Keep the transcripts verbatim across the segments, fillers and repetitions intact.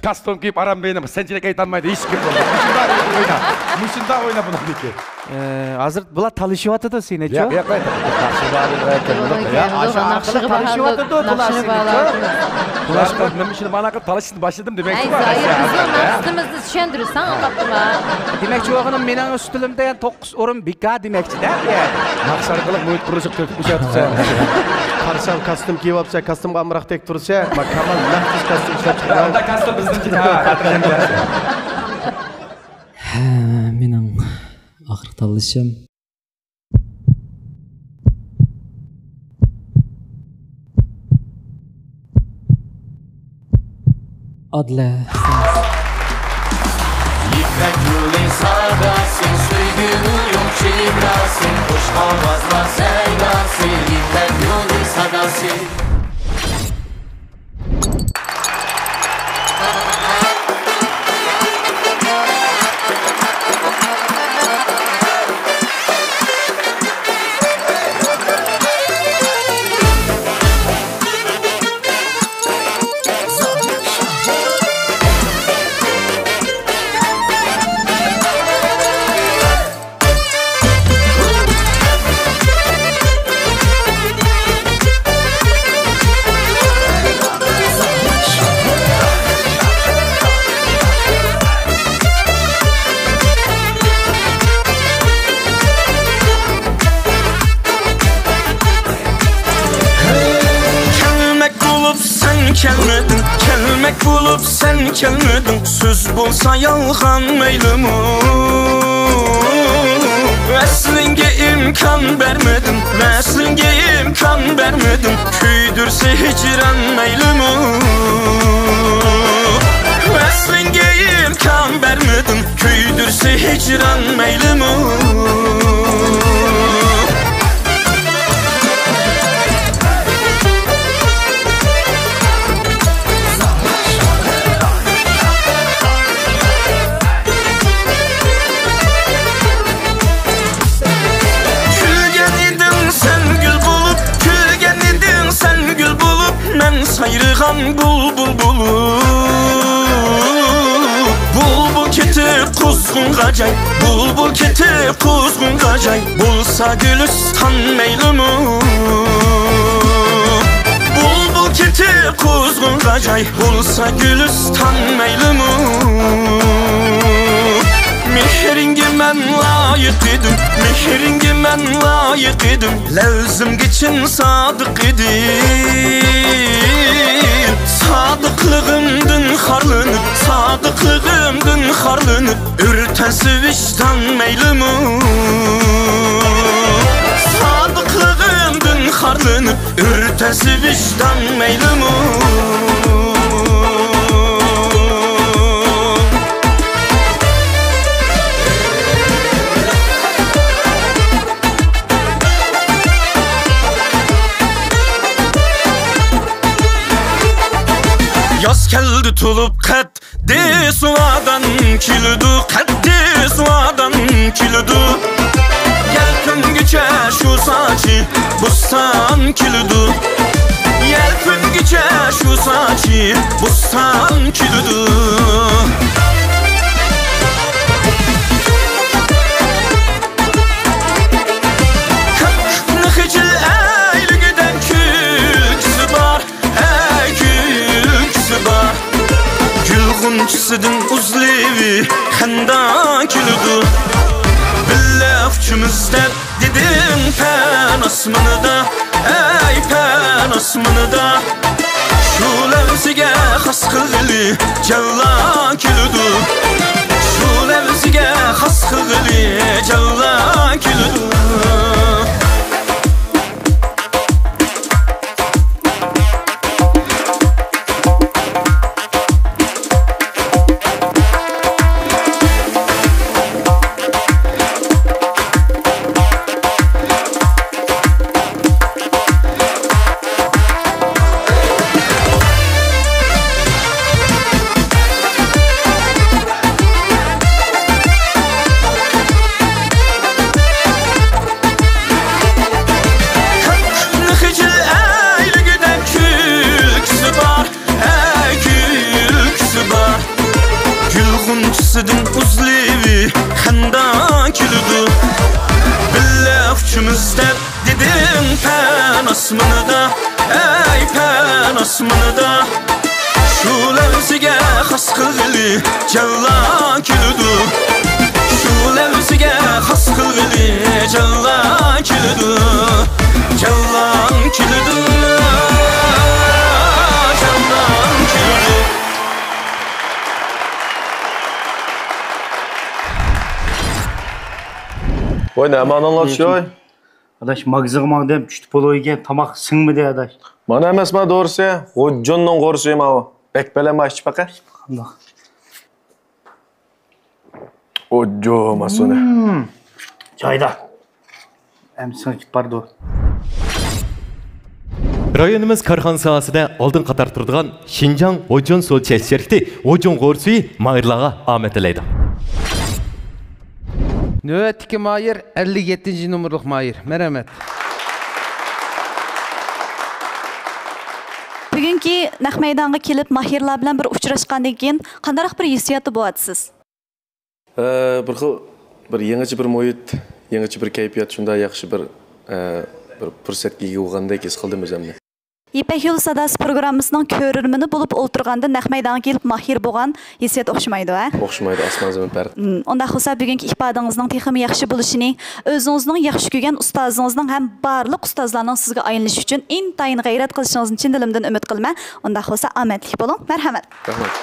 كاستيۇم كىيىپ ئارام بېرىنىڭ سەنچىلىك ئېيتالمايدۇ ھېچكىم. مۇشۇنداق ئوينا. مۇشۇنداق ئوينا بۇنىڭدىكى. ئە، ھازىر بۇلار تالىشىۋاتىدۇ سېنىچۇ؟ ياق، ياق، ياق. ياخشى بار، ياق، ياق، ياق. ئاشۇ ئارقىلىق تالىشىۋاتىدۇ بۇلار سېنىچۇ؟ بۇلار مەن شۇنى مانا قىلىپ تالىشىشنى باشلىدىم دېمەكچى. ئەي، بار. زاھىر، بىزنىڭ مەقسىتىمىزنى چۈشەندۈرسەڭ ئاڭلاپتىما؟ دېمەكچى بولغىنىم مېنىڭ ئۈستىلىمدە يەنە توققۇز ئورۇن بىكار دېمەكچىدە. ناخشا ئارقىلىق مۇھىت قۇرۇلۇشىغا تۈرتكە چۈشۈرۈپسەن. قارىسام كاستيۇم كىيىۋاپسەن، كاستيۇمغا ئامراقتەك تۇرسا، ما كامال مەخسۇس كاستيۇم ئىشلەپ چىققان. ئۇنداق كاستيۇم بىزنىڭكى. ھە، خاتىرجەم بولىسەن. ھە، مېنىڭ ئاخىرقى تاللىشىم. ئادلە. يىپەك يولى ساداسى، سۆيگۈ ئويۇن چېگراسى، خۇش ئاۋازلار سەيداسى، يىپەك يولى ساداسى. كەلمەك بولۇپ سەن كەلمىدىڭ، كەلمەك بولۇپ سەن كەلمىدىڭ، سۆز بولسا يالغان مەيلىمۇ؟ ۋەسلىڭگە ئىمكان بەرمىدىم، ۋەسلىڭگە ئىمكان بەرمىدىم، كۆيدۈرسە ھىجران مەيلىمۇ؟ ۋەسلىڭگە ئىمكان بەرمىدىم، كۆيدۈرسە ھىجران مەيلىمۇ؟ كۈلگەن ئىدىڭ سەن گۈل بولۇپ، كۈلگەن ئىدىڭ سەن گۈل بولۇپ، مەن سايرىغان بۇلبۇل بولۇپ. بۇلبۇل كېتىپ قۇزغۇنغا جاي، بۇلبۇل كېتىپ قۇزغۇنغا جاي، بولسا گۈلىستان مەيلىمۇ؟ بۇلبۇل كېتىپ قۇزغۇنغا جاي، بولسا گۈلىستان مەيلىمۇ؟ مېھرىڭگە مەن لايىق ئىدىم، مېھرىڭگە مەن لايىق ئىدىم، لەۋزىمگە چىن سادىق ئىدىم. سادىقلىقىمدىن خارلىنىپ، سادىقلىقىمدىن خارلىنىپ، ئۆرتەنسە ۋىجدان مەيلىمۇ؟ سادىقلىقىمدىن خارلىنىپ، ئۆرتەنسە ۋىجدان مەيلىمۇ؟ ياز كەلدى تولۇپ قەتئىي سۇۋادان كېلىدۇ، قەتئىي سۇۋادان كېلىدۇ. يەلپۈنگۈچە شۇ ساچى بوستان كېلىدۇ، يەلپۈنگۈچە شۇ ساچى بوستان كېلىدۇ. كۆكنى خىجىل ئەيلىگۈدەك كۈلكىسى بار، ئەي كۈلكىسى بار. گۈل غۇنچىسىدىن ئۇزلىۋى خەندا كېلىدۇ. بىللە ئۇچىمىز دەپ دېدىم پەن ئاسمىنىدا، ئەي پەن ئاسمىنىدا. شۇ لەۋزىگە خاس قىلغىلى جەۋلا كېلىدۇ، شۇ لەۋزىگە خاس قىلغىلى جەۋلا كېلىدۇ. ئۈنچىسىدىن ئۈزلۈۋى خەندا كۈلىدۇ. بىللە ئۇچىمىز دەپ دېدىڭ پەن ئاسمىنىدا، ئەي پەن ئاسمىنىدا. شۇ لەۋزىگە خاس قىلغىلى جانلار كۈلىدۇ. شۇ لەۋزىگە خاس قىلغىلى جانلار كۈلىدۇ. جانلار كۈلىدۇ. جانلار كۈلىدۇ. ۋاي، نەمانىڭلار چۈشۈي؟ ئاداش، ماگىزىغا ماڭدىم، چۈشتە پولۇ يېگەن، تاماق سىڭمىدى، ئاداش. مانا ئەمەس، ما دورىسى، غوججوننىڭ غورىسى ماۋۇ. بەك بەلەن ما ئىچىپ باقە. قانداق؟ غوججو ماسۇنى. مم. جايدا. ئەمسىڭ كېتىپ بارىدۇ. رايونىمىز كارخانا ساھەسىدە ئالدىنقى قاتاردا تۇرىدىغان شىنجاڭ غوجون سودا چەكلىك شىركىتى غوجون غورىسى ماھىرلارغا ئامەت تىلەيدۇ. نۆۋەتتىكى ماھىر، ئەللىك يەتتىنچى نومۇرلۇق ماھىر. مەرھەمەت. بۈگۈنكى نەق مەيدانغا كېلىپ، ماھىرلار بىلەن بىر ئۇچراشقاندىن كېيىن، قانداقراق بىر ھېسسىياتتا بولۇۋاتىسىز؟ ئە، بىر خىل، بىر يېڭىچە بىر مۇھىت، يېڭىچە بىر كەيپىيات، شۇنداق ياخشى بىر، ئە، بىر پۇرسەتكە ئىگە بولغاندەك ھېس قىلدىم ئۆزۈمنى. يىپەك يولى ساداسى پروگراممىسىنىڭ كۆرۈرمىنى بولۇپ ئولتۇرغاندا نەق مەيدانغا كېلىپ ماھىر بولغان ھېسسىيات ئوخشىمايدۇ، ھە؟ ئوخشىمايدۇ، ئاسمان زېمىن پەرق. مم، ئۇنداق بولسا بۈگۈنكى ئىپادىڭىزنىڭ تېخىمۇ ياخشى بولۇشىنى، ئۆزىڭىزنىڭ ياخشى كۆرگەن ئۇستازىڭىزنىڭ ھەم بارلىق ئۇستازلارنىڭ سىزگە ئايلىنىشى ئۈچۈن ئىنتايىن غەيرەت قىلىشىڭىزنى چىن دىلىمدىن ئۈمىد قىلىمەن. ئۇنداق بولسا ئامەتلىك بولۇڭ. مەرھەمەت. رەھمەت.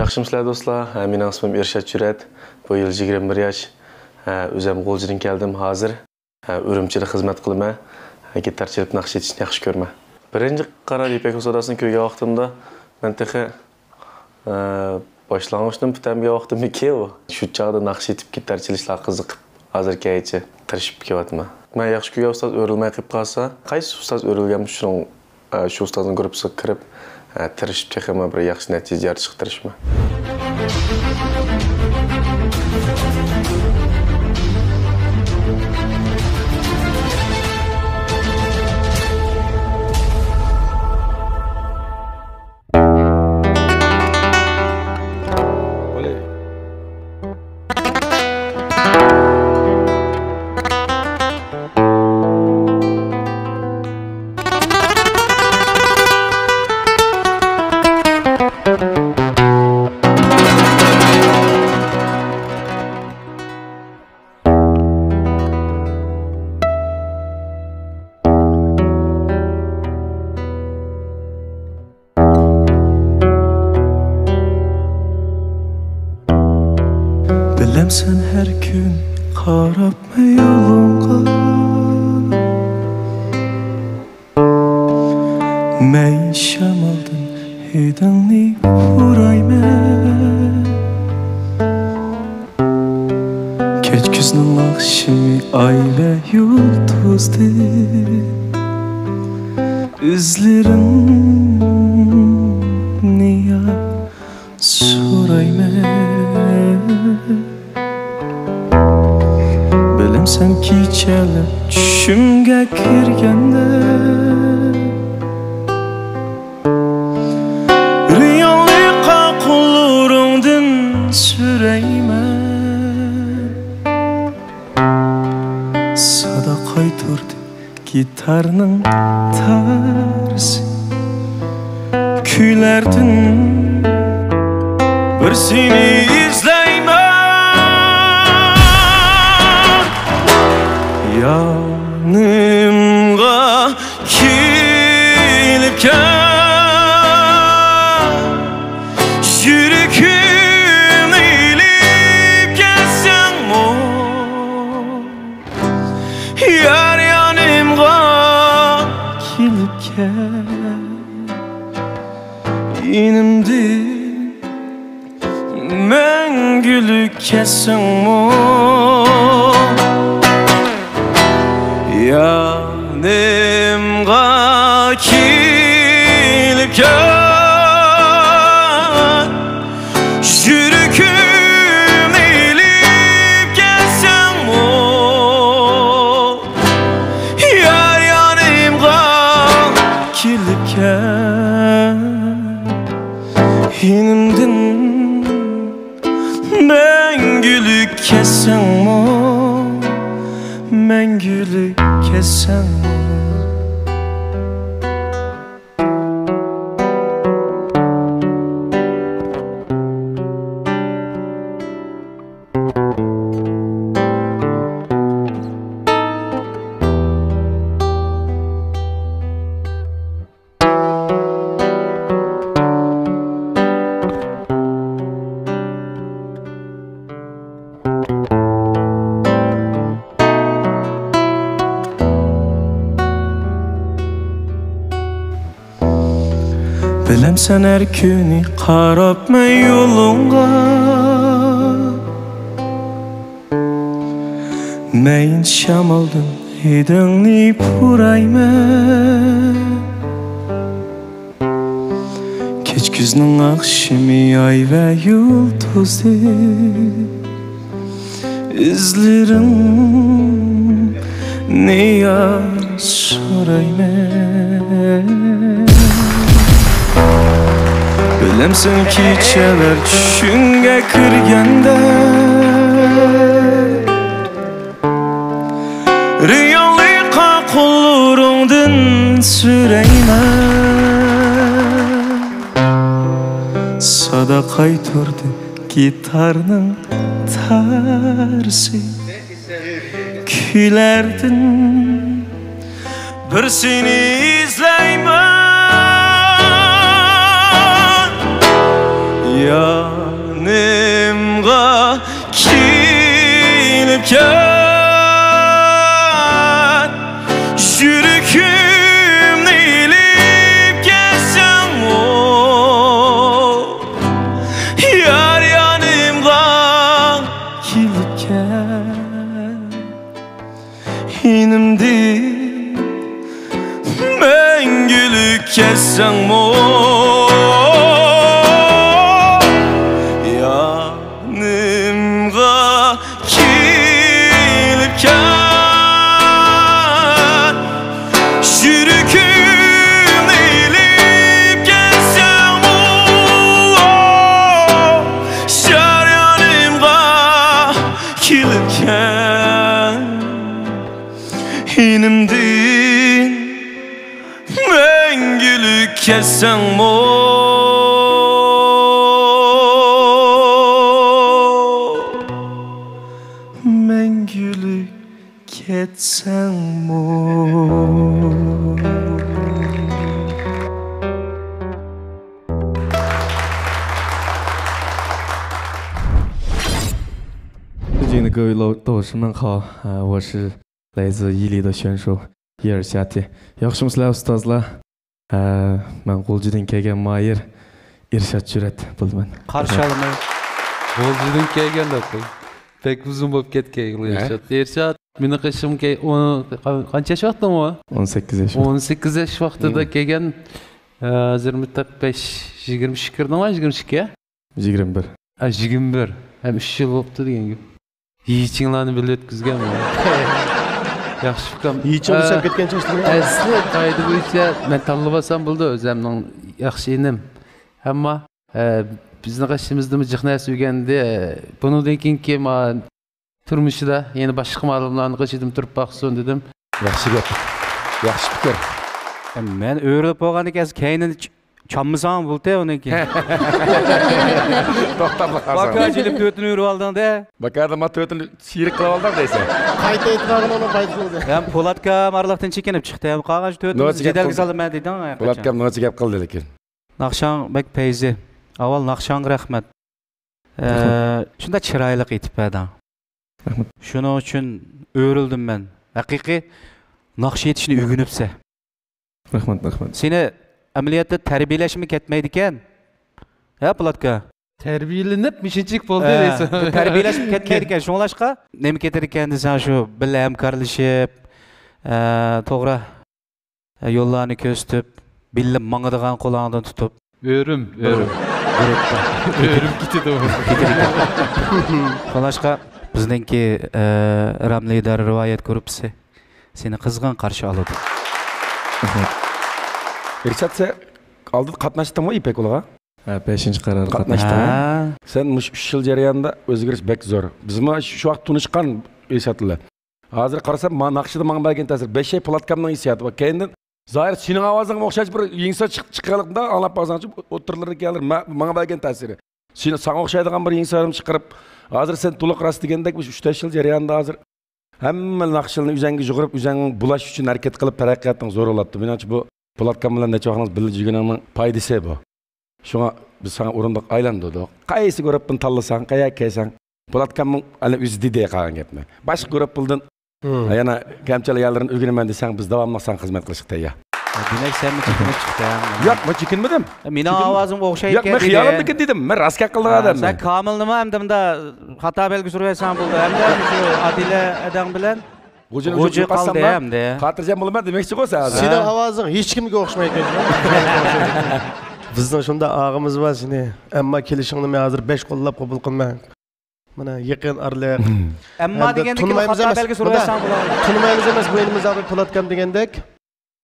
ياخشىمۇسىلەر دوستلار؟ ھە، مېنىڭ ئىسمىم ئىرشات چۈرەت. بۇ يىل يىگىرمە بىر ياش. ھە، ئۆزۈم غۇلجىدىن كەلدىم ھازىر. ھە، ئۈرۈمچىدە خىزمەت قىلىمەن. ھە، گىتار چېلىپ ناخشا ئېيتىشنى ياخشى كۆرىمەن. بىرىنچى قارار يىپەك يولى ساداسىنى كۆرگەن ۋاقتىمدا مەن تېخى ئە، باشلانغۇچتىن پۈتەلمىگەن ۋاقتىمكى ئۇ. شۇ چاغدا ناخشا ئېيتىپ، گىتار چېلىشلارغا قىزىقىپ، ھازىرغىچە تىرىشىپ كېلىۋاتىمەن. مەن ياخشى كۆرگەن ئۇستاز ئۆرۈلمەي قېلىپ قالسا، قايسى ئۇستاز ئۆرۈلگەنمۇ شۇنىڭ، ئە، شۇ ئۇستازنىڭ گۇرۇپپىسىغا كىرىپ، ئە، تىرىشىپ تېخىمۇ بىر ياخشى نەتىجە يارىتىشقا تىرىشىمەن. بىلەمسەن ھەر كۈن قاراپمەن يولۇڭغا، مەن شامالدىن ھىدىڭنى پۇرايمەن. كەچ كۈزنىڭ ئاخشىمى ئاي ۋە يۇلتۇزدىن ئىزلىرىمنى يا سورايمەن. بىلەمسەن كېچەلەر چۈشۈمگە كىرگەندە، رېئاللىققا قوللىرىڭدىن سۈرەيمەن. سادا قايتۇردى گىتارنىڭ تارىسى، كۈيلەردىن بىر سېنى ئىزلەيمەن. يانىمغا كېلىپ كەل، يۈرىكىمنى ئېلىپ كەتسەڭمۇ، يار يانىمغا كېلىپ كەل، يېنىمدىن مەڭگۈلۈك كەتسەڭمۇ، يانىمغا كېلىپ كەل، يۈرىكىمنى ئېلىپ كەتسەڭمۇ، يار يانىمغا كېلىپ كەل. كەتسەڭمۇ، مەڭگۈلۈك كەتسەڭمۇ. بىلەمسەن، ھەر كۈنى قاراپمەن يولۇڭغا، مەيىن شامالدىن ھىدىڭنى پۇرايمەن. كەچ كۈزنىڭ ئاخشىمى، ئاي ۋە يۇلتۇزى، ئىزلىرىڭنى ياشىرايمەن. بىلەمسەن، كېچىلەر چۈشۈڭگە كىرگەندە، رېئاللىققا قوللىرىڭدىن سۈرەيمەن. سادا قايتۇردى گىتارنىڭ تارسى. كۈيلەردىن بىر سېنى ئىزلەيمەن. يانىمغا كېلىپ كەت، يۈرىكىمنى ئېلىپ كەتسەڭمۇ، يار يانىمغا كېلىپ كەت. يېنىمدىن مەڭگۈلۈك كەتسەڭمۇ، يانىمغا كېلىپ كەت. يۈرىكىمنى ئېلىپ كەتسەڭمۇ، يار يانىمغا كېلىپ كەت. يېنىمدىن مەڭگۈلۈك كەتسەڭمۇ، مەڭگۈلۈك كەتسەڭمۇ. 最近的各位都是问好，呃，我是来自伊犁的选手叶尔夏天。 ياخشىمۇسىلەر ئۇستازلار؟ ھە، مەن غۇلجىدىن كەلگەن ماھىر ئىرشات جۈرئەت بولىمەن. قارشى ئالىمەن. غۇلجىدىن كەلگەن دەپ قوي. بەك ئۇزۇن بولۇپ كەتكەن. ھە؟ ئىرشات، ئىرشات. مېنىڭ قېشىمغا كەل-، ئون-، قا-، قانچە ياش ۋاقتىڭ بار؟ ئون سەككىز ياش. ئون سەككىز ياش ۋاقتىدا كەلگەن، ئە، ھازىر مۇتلەق بەش، يىگىرمە ئۈچ كىردىڭلار، يىگىرمە ئۈچكە؟ يىگىرمە بىر. ئە، يىگىرمە بىر. ھەم ئۈچ يىل بوپتۇ دېگەن گەپ. يىچىڭلارنى بىللە ئۆتكۈزگەنمۇ؟ ياخشى ئۇكام. يىچىڭ ئە، دېسەم كەتكەن چاچلىرى. ئەسلى قائىدە بويىچە مەن تاللىۋالسام بولىدۇ، ئۆزۈمنىڭ ياخشى ئىنىم. ئەمما، ئە، بىزنىڭ قېشىمىزدىمۇ جىق نەرسە ئۆگەندى. بۇنىڭدىن كېيىنكى ما-، تۇرمۇشىدا يەنە باشقا مۇئەللىملارنىڭ قېشىدىمۇ تۇرۇپ باقسۇن دېدىم. ياخشى گەپ. ياخشى پىكىر. مەن ئۆرۈلۈپ بولغاندىن كېيىن كەينىنى چ-، چاممىساڭ بولدى ئۇنىڭكى. توختاملىق قالساڭ. باكار جىلىپ تۆتىنى ئۆرۈۋالدىڭ-دە. باكاردا ما تۆتىنى شېرىك قىلىۋالدىڭ دەيسەن. قايتا ئېيتقانغا ئۇنىڭ پايدىسى بولدى. ھەم پولاتكام ئارىلىقتىن چېكىنىپ چىقتى. ھەم قالغان شۇ تۆتىنى نوچى گەپ جېدەلگە قىلدى. سالىمەن دېدىڭ. پولاتكام نوچى گەپ قىلدى لېكىن. ناخشاڭ بەك پەيزى. ئاۋۋال ناخشاڭغا رەھمەت. ئە، رەھمەت. شۇنداق چىرايلىق ئېيتىپ بەردىڭ. رەھمەت. شۇنىڭ ئۈچۈن ئۆرۈلدۈم مەن. ھەقىقىي ناخشا ئېيتىشنى ئۆگىنىپسەن. رەھمەت، رەھمەت. سېنى ئەمەلىيەتتە تەربىيەلەشمۇ كەتمەيدىكەن. ھە، پولاتكا؟ تەربىيەلىنىپ مۇشۇنچىلىك بولدى ھە، دەيسەن. تەربىيەلەشمۇ كەتمەيدىكەن. شۇڭلاشقا نېمە كېتىدىكەن دېسەڭ، شۇ بىللە ھەمكارلىشىپ، ئە، توغرا يوللارنى كۆرسىتىپ، بىللە ماڭىدىغان قولۇڭدىن تۇتۇپ. ئۆرۈم، ئۆرۈم. گۇرۇپپا. ئۆرۈم كېتىدۇ. كېتىدىكەن. شۇڭلاشقا بىزنىڭكى، ئە، رام لىدەر رىۋايەت گۇرۇپپىسى سېنى قىزغىن قارشى ئالىدۇ. رەھمەت. ئىرشات، سەن ئالدىدا قاتناشتىڭمۇ يىپەك يولىغا؟ ھە، بەشىنچى قارارغا قاتناشتى. ھە. سەن مۇشۇ ئۈچ يىل جەريانىدا ئۆزگىرىش بەك زور. بىزمۇ شۇ، شۇ ۋاقىت تونۇشقان ھېسابلا. ھازىر قارىسام، مانا ناخشىدا ماڭا بەرگەن تەسىرى، بەشەي پولاتكامنىڭ ھېسسىياتى بار. كەينىدىن زاھىر سېنىڭ ئاۋازىڭغا ئوخشاش بىر يېڭىسار چىق-، چىققانلىقتا ئاڭلاپ بارساڭچۇ، ئوتتۇرىلىرىدىكى ھازىر مە-، ماڭا بەرگەن تەسىرى. سېنى، ساڭا ئوخشايدىغان بىر يېڭىسارنى چىقىرىپ، ھازىر سەن تولۇق راست دېگەندەك، مۇشۇ ئۈچ تۆت يىل جەريانىدا ھازىر ھەممە ناخشىلارنى ئۆزەڭگە يۇغۇرۇپ، ئۆزەڭ بۇلاش ئۈچۈن ھەرىكەت قىلىپ، تەرەققىياتىڭ زور بولۇپتۇ. مېنىڭچە، بۇ پولاتكام بىلەن نەچچە ۋاقىت بىللە يۈرگىنىڭنىڭ پايدىسى بۇ. شۇڭا بىز ساڭا ئورۇندۇق ئايلاندۇردۇق. قايسى گۇرۇپپىنى تاللىساڭ، قەيەرگە كەلسەڭ، پولاتكاممۇ ئەنە ئۆزى دېدى قالغان گەپنى. باشقا گۇرۇپپىلدىن، ھە، يەنە كەمچىل يەرلىرىنى ئۆگىنىمەن دېسەڭ، بىز داۋاملىق ساڭا خىزمەت قىلىشقا تەييار. دېمەك، سەنمۇ چېكىنىپ چىقتىڭ. ياق، مەن چېكىنمىدىم. مېنىڭ ئاۋازىمغا ئوخشايدىكەن. ياق، مەن خىيالىمدىكىنى دېدىم. مەن راست گەپ قىلىدىغان ئادەممەن. سەن كامىلنىمۇ ئەمدى مۇندا خاتا بەلگە سۈرۈۋەتسەڭ بولدى. ئەمدى شۇ ئادىلە ئەدەڭ بىلەن غۇجىنى غۇجى قالدى ئەمدى. خاتىرجەم بولىمەن دېمەكچىغۇ سەن ھازىر. سېنىڭ ئاۋازىڭ ھېچكىمگە ئوخشىمايدىكەن. بىزنىڭ شۇنداق ئاغىمىز بار سېنى. ئەمما كېلىشىڭنى مەن ھازىر بەش قوللاپ قوبۇل قىلىمەن. مانا يېقىن ئارىلىق. ئەمما دېگەندىكىن تونۇمايمىز خاتا ئەمەس. بەلگە سۈرۈۋەتسەڭ بولار. تونۇمايمىز ئەمەس، بوينىمىز ئاغرىپ پولاتكام دېگەندەك.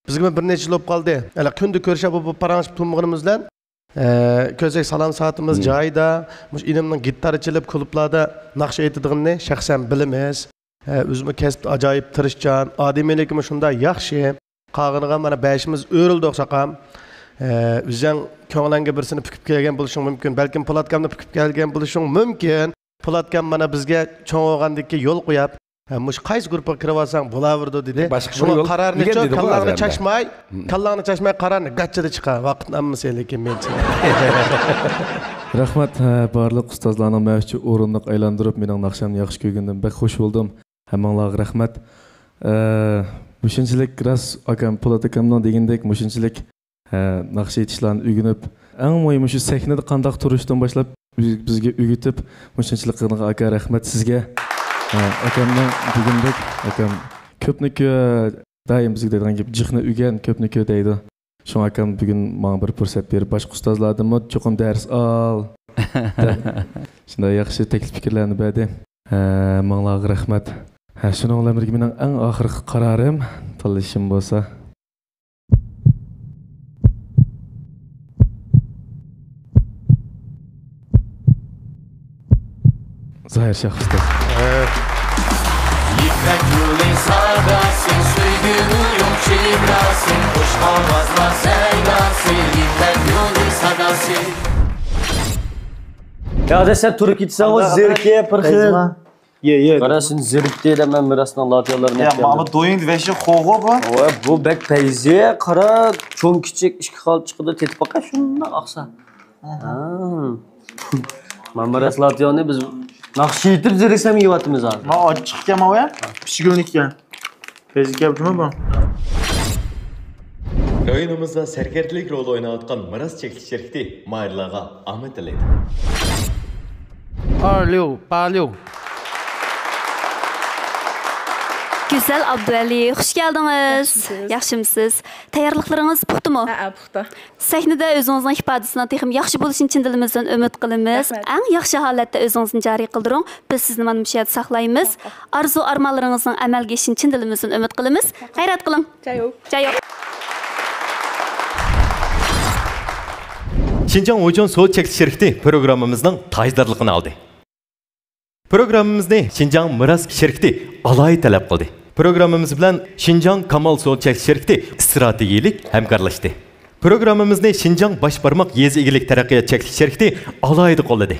بىزگىمۇ بىر نەچچە يىل بولۇپ قالدى. ھېلى كۈندە كۆرۈشۈپ، بۇ، بۇ پاراڭلىشىپ تۇرمىغىنىمىز بىلەن، ئە، كۆرسەك سالام سائىتىمىز جايىدا. مۇشۇ ئىنىمنىڭ گىتار چېلىپ، كۇلۇبلاردا ناخشا ئېيتىدىغىنىنى شەخسەن بىلىمىز. ئە، ئۆزىمۇ كەسىپتە ئاجايىپ تىرىشچان، ئادىمىيلىكىمۇ شۇنداق ياخشى. قالغىنىغا مانا بەشىمىز ئۆرۈلدۇق، ساقام. ئە، ئۆزەڭ كۆڭلەڭگە بىرسىنى پۈكۈپ كەلگەن بولۇشۇڭ مۇمكىن. بەلكىم پولاتكامنى پۈكۈپ كەلگەن بولۇشۇڭ مۇمكىن. پولاتكام مانا بىزگە چوڭ بولغاندىن كېيىن يول قويۇپ، ھە، مۇشۇ قايسى گۇرۇپپىغا كىرىۋالساڭ بولاۋېرىدۇ دېدى. شۇڭا قارارنى چۇ، كاللاڭنى چاچماي، كاللاڭنى چاچماي قارارنى گاچچىدا چىقار. ۋاقىتنى ئالمىسا لېكىن مېنىڭچە. رەھمەت، ھە، بارلىق ئۇستازلارنىڭ مەن ئۈچۈن ئورۇندۇق ئايلاندۇرۇپ، مېنىڭ ناخشامنى ياخشى كۆرگىنىدىن بەك خۇش بولدۇم. ھەممىڭلارغا رەھمەت. ئە، مۇشۇنچىلىك راست ئاكام، پولات ئاكامنىڭ دېگىنىدەك مۇشۇنچىلىك، ئە، ناخشا ئېيتىشلارنى ئۆگىنىپ، ئەڭ مۇھىمى شۇ سەھنىدە قانداق تۇرۇشتىن باشلاپ بىز-، بىزگە ئۆگىتىپ، مۇشۇنچىلىك قىلغىنىغا ئاكا رەھمەت سىزگە. ئە، ئاكامنىڭ دېگىنىدەك، ئاكام كۆپنى كۆ-، دائىم بىزگە دەيدىغان گېپى، جىقنى ئۆگەن، كۆپنى كۆ دەيدۇ. شۇڭا ئاكام بۈگۈن ماڭا بىر پۇرسەت بېرىپ، باشقا ئۇستازلاردىنمۇ چوقۇم دەرس ئال دەپ، شۇنداق ياخشى تەكلىپ پىكىرلەرنى بەردى. ھە، ماڭىلارغا رەھمەت. ھە، شۇنىڭ بىلەن بىرگە مېنىڭ ئەڭ ئاخىرقى قارارىم، تاللىشىم بولسا، زاھىر شاھ ئۇستاز. يىپەك يولى ساداسى، سۆيگۈنىڭ يوق چېگراسى، خۇش ئاۋازلار سەيداسى، يىپەك يولى ساداسى. يا ئاداش، سەن تۇرۇپ كېتىسەنغۇ، زېرىكىپ بىر خىل. يە، يە. قارا، سېنى زېرىكتى دەپ مەن مىراسنىڭ لاتىيالىرىنى يا، ئەپ كەلدىم. ماما دويۇڭ ۋەشى خوغۇ بۇ. ۋاي، بۇ بەك پەيزى، قارا، چوڭ كىچىك ئىككى خىل چىقىدۇ، تېتىپ باقاي، شۇنداق ئاقسا. ئاھا. ھا. ماما مىراس لاتىيالنى بىز ناخشا ئېيتىپ زېرىكسەم يەۋاتىمىز ھازىر. ما ئاچچىقكەن ماۋۇ يا، پىشكۈلنىككەن. پەيزى كەپتىمۇ بۇ؟ رايونىمىزدا سەركەردىلىك رولى ئويناۋاتقان مىراس چەكلىك شىركىتى ماھىرلارغا ئامەت تىلەيدۇ. ئارليۇ، پارليۇ. گۈزەل ئابدۇۋەلى، خۇش كەلدىڭىز. ياخشىمۇسىز؟ ياخشىمۇسىز؟ تەييارلىقلىرىڭىز پۇختىمۇ؟ ھەئە، پۇختا. سەھنىدە ئۆزىڭىزنىڭ ئىپادىسىنىڭ تېخىمۇ ياخشى بولۇشىنى چىن دىلىمىزدىن ئۈمىد قىلىمىز. رەھمەت. ئەڭ ياخشى ھالەتتە ئۆزىڭىزنى جارى قىلدۇرۇڭ. بىز سىزنى مانا مۇشۇ يەردە ساقلايمىز. ئاھ، ئاھ. ئارزۇ ئارمانلىرىڭىزنىڭ ئەمەلگە ئېشىشىنى چىن دىلىمىزدىن ئۈمىد قىلىمىز. قەيرەت قىلىڭ. جايۇ. جايۇ. شىنجاڭ ۋۇچۇن سول چەكلىك شىركىتى پروگراممىمىزنىڭ تاجدارلىقىنى ئالدى. پروگراممىمىزنى شىنجاڭ مىراس شىركىتى ئالاھىدە تەلەپ قىلدى. پروگراممىمىز بىلەن شىنجاڭ كامال سول چەكلىك شىركىتى ئىستراتېگىيەلىك ھەمكارلاشتى. پروگراممىمىزنى شىنجاڭ باش بارماق يېزا ئىگىلىك تەرەققىيات چەكلىك شىركىتى ئالاھىدە قوللىدى.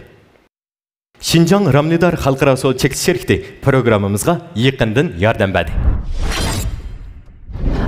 شىنجاڭ رامنىدار خەلقئارا سول چەكلىك شىركىتى پروگراممىمىزغا يېقىندىن ياردەم بەردى.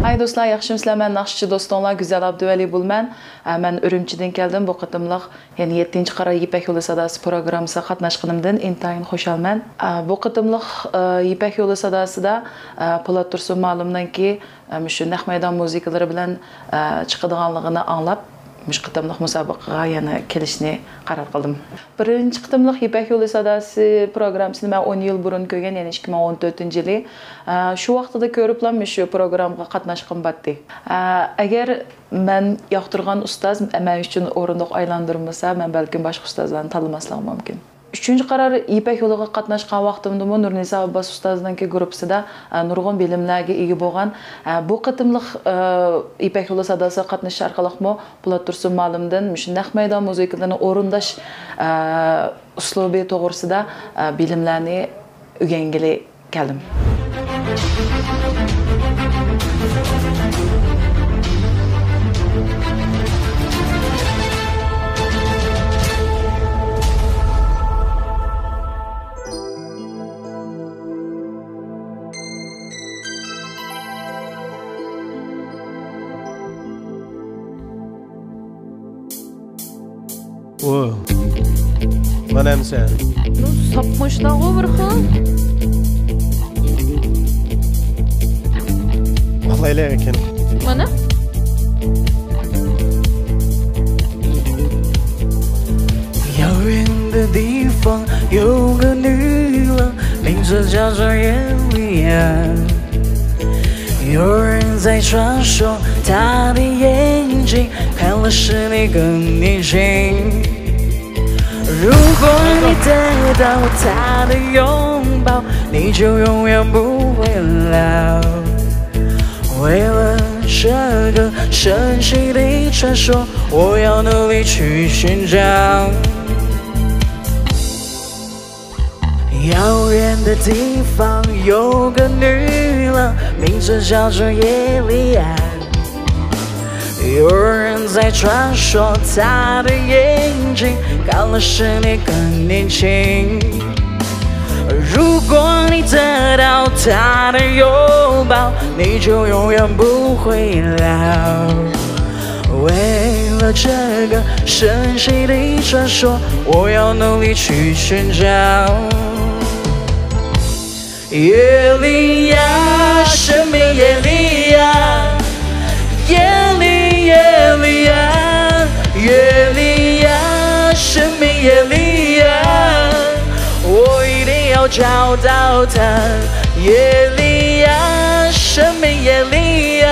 ھاي دوستلار، ياخشىمۇسىلەر؟ مەن ناخشىچى دوستۇڭلار گۈزەل ئابدۇۋەلى بولىمەن. ئە، مەن ئۈرۈمچىدىن كەلدىم. بۇ قېتىملىق، يەنى يەتتىنچى قارار يىپەك يولى ساداسى پروگراممىسىغا قاتناشقىنىمدىن ئىنتايىن خۇشالمەن. ئە، بۇ قېتىملىق، ئە، يىپەك يولى ساداسىدا، ئە، پولات تۇرسۇن مالىمنىڭكى، ئە، مۇشۇ نەق مەيدان مۇزىكىلىرى بىلەن، ئە، چىقىدىغانلىقىنى ئاڭلاپ، مۇشۇ قېتىملىق مۇسابىقىگە يەنە كېلىشنى قارار قىلدىم. بىرىنچى قېتىملىق يىپەك يولى ساداسى پروگراممىسىنى مەن ئون يىل بۇرۇن كۆرگەن، يەنى ئىككى مىڭ ئون تۆتىنچى يىلى. ئە، شۇ ۋاقتىدا كۆرۈپلا مۇشۇ پروگراممىغا قاتناشقۇم بارتتى. ئە، ئەگەر مەن ياقتۇرغان ئۇستاز مەن ئۈچۈن ئورۇندۇق ئايلاندۇرمىسا، مەن بەلكىم باشقا ئۇستازلارنى تاللىماسلىقىم مۇمكىن. ئۈچىنچى قارار يىپەك يولىغا قاتناشقان ۋاقتىمدىمۇ نۇرنىسا ئابباس ئۇستازنىڭكى گۇرۇپپىسىدا، ئە، نۇرغۇن بىلىملەرگە ئىگە بولغان، ئە، بۇ قېتىملىق، ئە، يىپەك يولى ساداسىغا قاتنىشىش ئارقىلىقمۇ پولات تۇرسۇن مۇئەللىمدىن مۇشۇ نەق مەيدان مۇزىكىلىرىنى ئورۇنداش، ئە، ئۇسلۇبى توغرىسىدا، ئە، بىلىملەرنى ئۆگەنگىلى كەلدىم. ئۇ، مانا ئەمسە. نۇ، ساپمۇشتاغۇ بىر خىل. ئۇخلايلى ئەكىن. مانا. 遥远的地方有个女郎，名字叫做耶利亚。有人在传说，她的眼睛看了十年更年轻。如果你得到她的拥抱，你就永远不会老。为了这个神奇的传说，我要努力去寻找。 遥远的地方有个女郎，名字叫做耶利亚。有人在传说，她的眼睛看了十年更年轻。如果你得到她的拥抱，你就永远不会老。为了这个神奇的传说，我要努力去寻找。 耶利亚，什么耶利亚？耶利，耶利亚，耶利亚，什么耶利亚？我一定要找到他。耶利亚，什么耶利亚？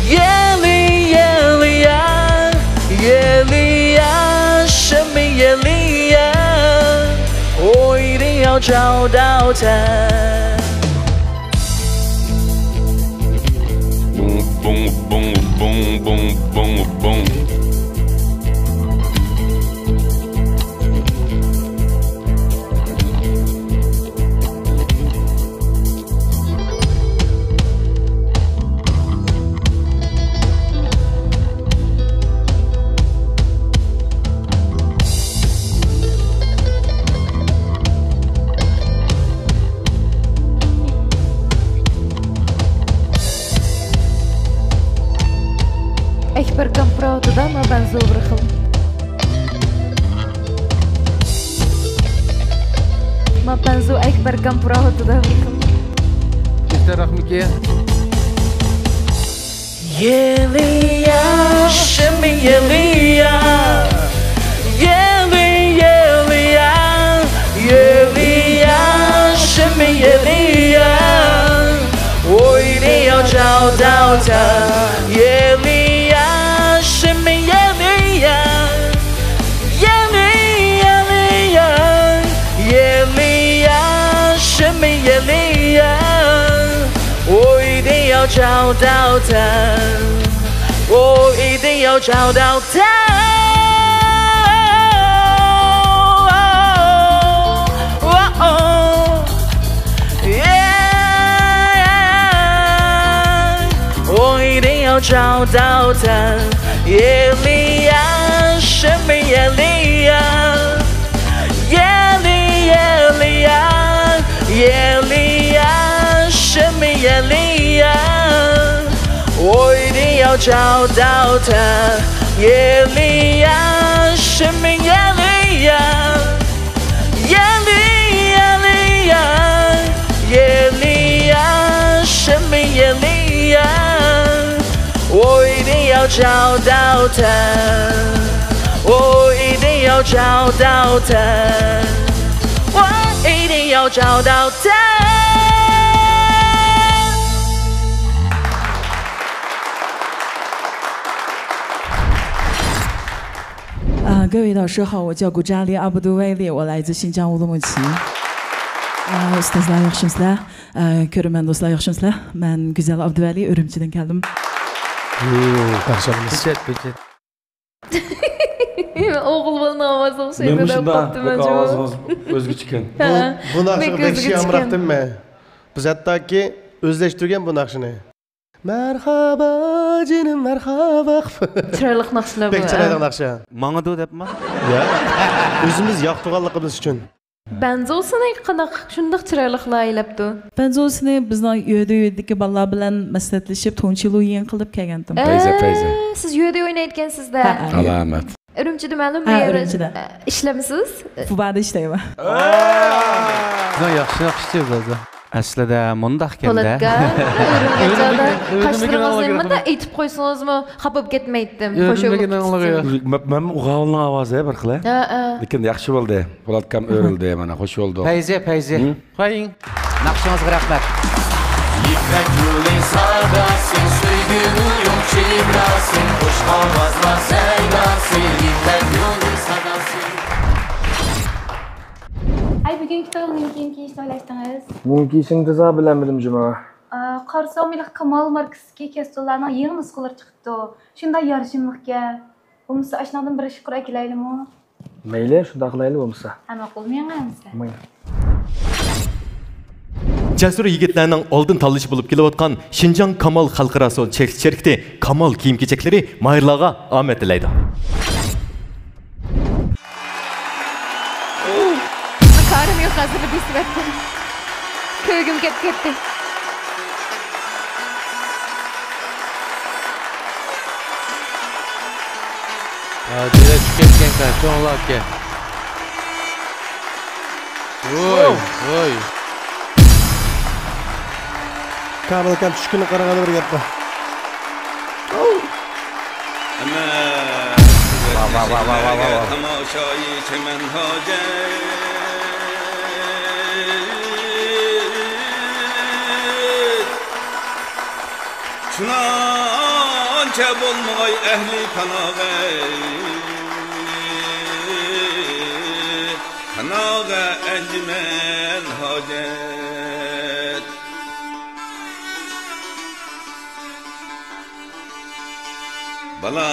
耶利，耶利亚，耶利亚，什么耶利亚？ 我一定要找到他。Boom, boom, boom, boom, boom, boom, boom. ئەكبەر كامپراۋتىدا ما بەنزۇ بىر خىل. ما بەنزۇ ئەكبەر كامپراۋتىدا بىر خىل. كېسەلراقمىكى؟ 耶利亚，什么耶利亚？耶利，耶利亚，耶利亚，什么耶利亚？我一定要找到他。耶利亚，什么耶利亚？耶利，耶利亚，耶利亚，什么耶利亚？我一定要找到他。 我一定要找到他。我一定要找到他。耶利亚，什么耶利亚？ 耶利，耶利亚，耶利亚，什么耶利亚？我一定要找到他。耶利亚，什么耶利亚？耶利，耶利亚，耶利亚，什么耶利亚？我一定要找到他。 我一定要找到他，我一定要找到他。ھە، 啊，各位老师好，我叫古扎里·阿布杜·威利，我来自新疆乌鲁木齐。啊，ئۇستازلار ياخشىمۇسىلەر؟ ئە، كۆرۈرمەن دوستلار ياخشىمۇسىلەر؟ مەن گۈزەل ئابدۇۋەلى، ئۈرۈمچىدىن كەلدىم. يو، قارشى ئالىمىز. پېچەت، پېچەت. ئوغۇل بالىنىڭ ئاۋازىغا ئوخشايدۇ دەپ قاپتىمەن جۇمۇ. ئاۋازىڭىز ئۆزگىچىكەن. ھە. بۇ، بۇ ناخشىنى بەك يامراقتىم مەن. بىز ھەتتاكى ئۆزلەشتۈرگەن بۇ ناخشىنى. مەرھابا جېنىم، مەرھابا. چىرايلىق ناخشىلار بۇ. بەك چىرايلىق ناخشا. ماڭىدۇ دەپما؟ يا. ئۆزىمىز ياقتۇرغانلىقىمىز ئۈچۈن. بەنزوسىنى قانداق شۇنداق چىرايلىق لايىھەلەپتۇ؟ بەنزوسىنى بىزنىڭ يۆدە يۆدىكى بالىلار بىلەن مەسلىھەتلىشىپ، تونچىلۇيىڭ قىلىپ كەلگەنتىم. ئە، پەيزە، پەيزە. سىز يۆدە ئوينايدىكەنسىز-دە. ھە، ھە. ئالامەت. ئۈرۈمچىدىمۇ؟ ھە، مەيەر، ئۈرۈمچىدە. ئە، ئىشلەمسىز؟ فۇبادا ئىشلەيمەن. سىزنىڭ ياخشى ناخشىچى ئۆزى. ئەسلىدە مۇنداق ئىكەن-دە. پولاتكا، ئۆرۈلگەن چاغدا ئۆرۈلگەن قاشلىرىڭىزنى ئاڭلىغان مۇنداق ئېتىپ قويسىڭىزمۇ خاپا بولۇپ كەتمەيتتىم. ئۆرۈلگەن ئاڭلىغان. مەن، مەن ئوغۇلنىڭ ئاۋازى بىر خىل. ھە، ھە. لېكىن ياخشى بولدى. پولاتكام ئۆرۈلدى، مانا، خوش بولدى. پەيزى، پەيزى. ھە؟ قويۇڭ. ناخشىڭىزغا رەھمەت. يىپەك يولى ساداسى، سۆيگۈ ئويۇن شېۋىراسى، خۇش ئاۋازلار سەيداسى، يىپەك يولى ساداسى. ھەي، بۈگۈنكى تويغا نېمە كىيىم كىيىشنى ئويلاشتىڭىز؟ نېمە كىيىشىمنى تېزا بىلەلمىدىم جۇما. ئا، قارىسام، ھېلىقى كامال ماركىسىدىكى كەستۇنلارنىڭ يېڭى نۇسخىلىرى چىقىپتۇ. شۇنداق يارىشىملىقكەن. بولمىسا ئاشۇنىڭدىن بىر ئىككى قۇر ئەكېلەيلىمۇ؟ مەيلى، شۇنداق قىلايلى بولمىسا. ھە، ماقۇل، مېڭە ئەمىسە. ماڭا. جەسۇر يىگىتلەرنىڭ ئالدىن تاللىشى بولۇپ كېلىۋاتقان شىنجاڭ كامال خەلقئارا سودا چەكلىك شىركىتى كامال كىيىم-كېچەكلىرى ماھىرلارغا ئامەت تىلەيدۇ. كارىم يوق، ھازىرلا بېسىۋەتتىم. كۆرگۈم كەپ كەتتى. ھازىر چۈشۈپ كەتكەنكەن، چوڭلاركەن. ۋوي، ۋوي. كامىل ئاكام چۈشكىنىگە قارىغاندا بىر گەپ بار. ۋا، ۋا، ۋا. تاماشايى چىمەن ھاجەت. شۇنچە بولمىغاي ئەھلى پاناغەت، پاناغە ئەنجۈمەن ھاجەت. بالا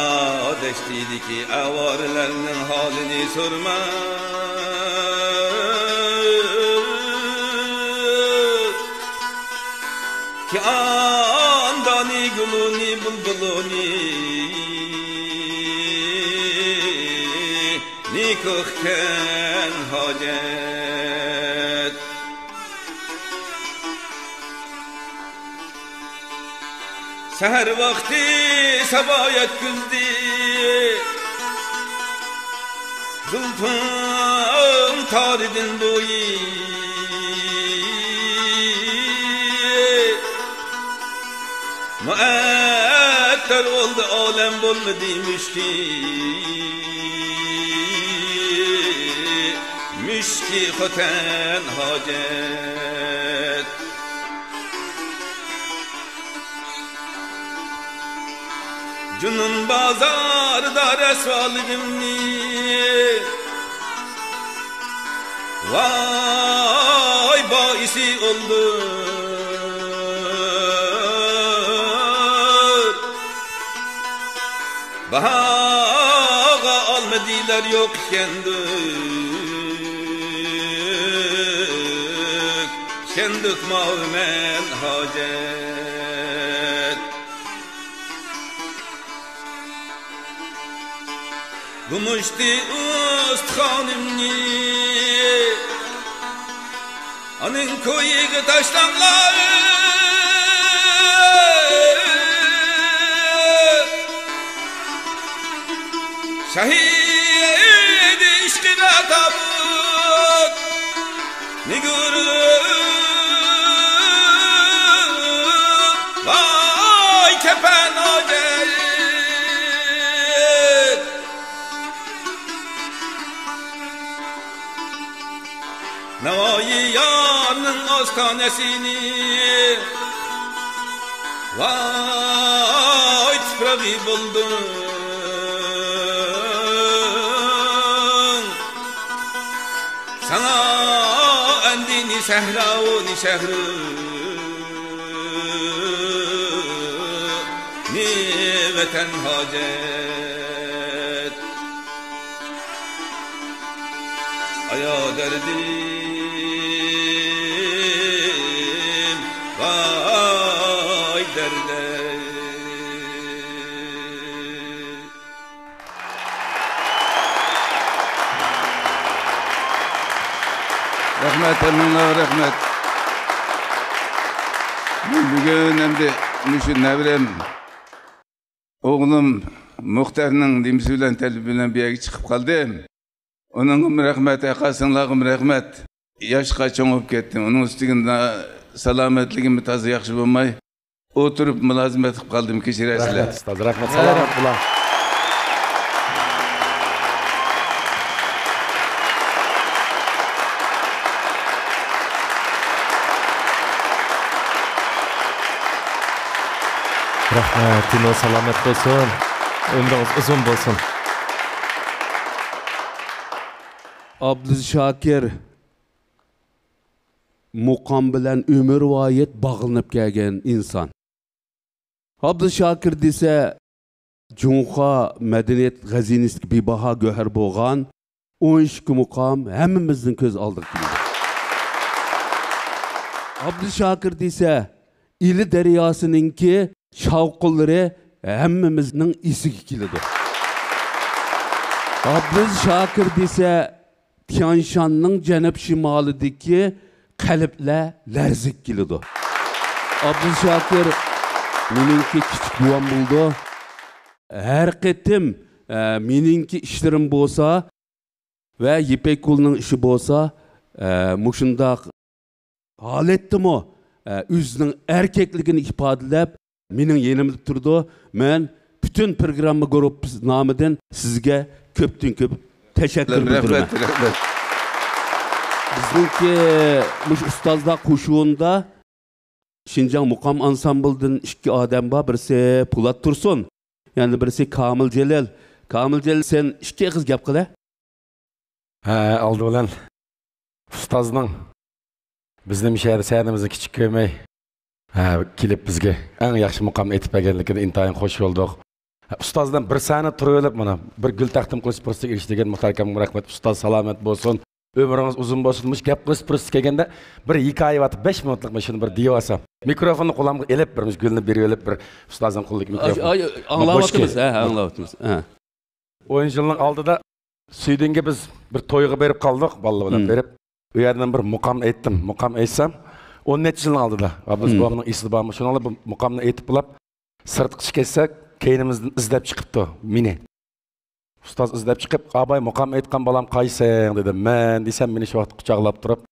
دەشتىدىكى ئاۋارىلەرنىڭ ھالىنى سورىما. كىئاندانى گۈلۇنى بۇلبۇلۇنى نىكاھكەن ھاجەت. سەھەر ۋاقتى سابا يەتكۈزدى زۇلپۇڭ تارىدىن بويى. مۇئەتتەر بولدى ئالەم، بولمىدى مۈشكى، مۈشكى خوتەن ھاجەت. جۇنۇن بازاردا رەسۋالىقىمنى، ۋاي بائىسى ئولدۇر. باھاغا ئالمىدىلەر يوق ئىكەندۇق، ئىكەندۇق ماۋۇ مەن ھاجەت. گۈمۈشتى ئۇستىخانىمنى ئانىڭ كويىگە تاشلاڭلار. شەھىدى ئىشقىدا تابۇت نىگۇر، ۋاي كەپەن ھاجەت. ناۋايى يارنىڭ ئاستانىسىنى، ۋاي تۇپرىقى بولدى. سەھراۋۇنى شەھرىنى ۋەتەن ھاجەت. ئايا دەردىم، ۋاي دەردىم. رەھمەت، ھەممىڭلارغا رەھمەت. مەن بۈگۈن ئەمدى مۇشۇ نەۋرەم، ئوغلۇم مۇختەرنىڭ نېمىسى بىلەن، تەلىپى بىلەن بۇ يەرگە چىقىپ قالدىم. ئۇنىڭغىمۇ رەھمەت، ھەققاسىڭلارغىمۇ رەھمەت. ياشقا چوڭ بولۇپ كەتتىم. ئۇنىڭ ئۈستىگە سالامەتلىكىم تازا ياخشى بولماي، ئولتۇرۇپ مۇلازىمەت قىلىپ قالدىم، كېچىرەرسىلەر. رەھمەت ئۇستاز، رەھمەت. سالامەت بولۇڭ. رەھمەت، دىنو سالامەت بولسۇن. ئۆمرىڭىز ئۇزۇن بولسۇن. ئابدۇلشاكىر مۇقام بىلەن ئۆمۈرۋايەت باغلىنىپ كەلگەن ئىنسان. ئابدۇلشاكىر دېسە، جۇڭخۇا مەدەنىيەت خەزىنىسىدىكى بىباھا گۆھەر بولغان ئون ئىككى مۇقام ھەممىمىزنىڭ كۆز ئالدىغا كېلىدۇ. ئابدۇلشاكىر دېسە، ئىلى دەرياسىنىڭكى شاۋقۇنلىرى ھەممىمىزنىڭ ئېسىگە كېلىدۇ. ئابدۇلشاكىر دېسە، تيانشاننىڭ جەنۇب شىمالىدىكى قەلبلەر لەرزىگە كېلىدۇ. ئابدۇلشاكىر مېنىڭكى كىچىك بوۋام بولىدۇ. ھەر قېتىم، ئە، مېنىڭكى ئىشلىرىم بولسا ۋە يىپەك يولىنىڭ ئىشى بولسا، ئە، مۇشۇنداق ھالەتتىمۇ، ئە، ئۆزىنىڭ ئەركەكلىكىنى ئىپادىلەپ، مېنىڭ يېنىمدا تۇرىدۇ. مەن پۈتۈن پروگرامما گۇرۇپپىسى نامىدىن سىزگە كۆپتىن كۆپ تەشەككۈر بىلدۈرىمەن. رەھمەت، رەھمەت. بىزنىڭكى مۇشۇ ئۇستازلار قوشۇنىدا شىنجاڭ مۇقام ئانسامبىلىدىن ئىككى ئادەم بار، بىرسى پولات تۇرسۇن، يەنە بىرسى كامىل جېلىل. كامىل جېلىل، سەن ئىككى ئېغىز گەپ قىلە. ھە، ئالدى بىلەن ئۇستازنىڭ بىزنىڭ شەھەر سەھنىمىزنى كىچىك كۆرمەي، ھە، كېلىپ بىزگە ئەڭ ياخشى مۇقام ئېيتىپ بەرگەنلىكىدىن ئىنتايىن خوش بولدۇق. ھە، ئۇستاز بىلەن بىر سەھنە تۇرۇۋېلىپ، مانا، بىر گۈل تەقدىم قىلىش پۇرسىتىگە ئېرىشتۈرگەن مۇختەر ئاكامغا رەھمەت. ئۇستاز، سالامەت بولسۇن. ئۆمرىڭىز ئۇزۇن بولسۇن. مۇشۇ گەپ قىلىش پۇرسىتى كەلگەندە، بىر ھېكايە بار، بەش مىنۇتلۇق، مەن شۇنى بىر دېيىۋالسام. مىكروفوننى قولۇمغا ئېلىپ، بىر مۇشۇ گۈلنى بېرىۋېلىپ، بىر ئۇستازنىڭ قولىدىكى مىكروفون. ئاي، ئاي، ئاڭلاۋاتىمىز، ھە، ئاڭلاۋاتىمىز. ھە. ئون يىلنىڭ ئالدىدا سۈيدۈنگە بىز بىر تويغا بېرىپ قالدۇق، بالىلار بىلەن بېرىپ. ئۇ يەردىن بىر مۇقام ئېيتتىم. مۇقام ئېيتسام، ئون نەچچە يىلنىڭ ئالدىدا، ئابدۇز بوۋامنىڭ ئېسىدە بارمۇ؟ شۇنىڭ بىلەن بۇ مۇقامنى ئېيتىپ بولاپ، سىرتقا چىقىپ كەتسەك، كەينىمىزدىن ئىزدەپ چىقىپتۇ مېنى. ئۇستاز ئىزدەپ چىقىپ، «ئاباي، مۇقام ئېيتقان بالام قايسىڭ؟» دېدى. «مەن» دېسەم، مېنى شۇ ۋاقىتتا قۇچاقلاپ تۇرۇپ،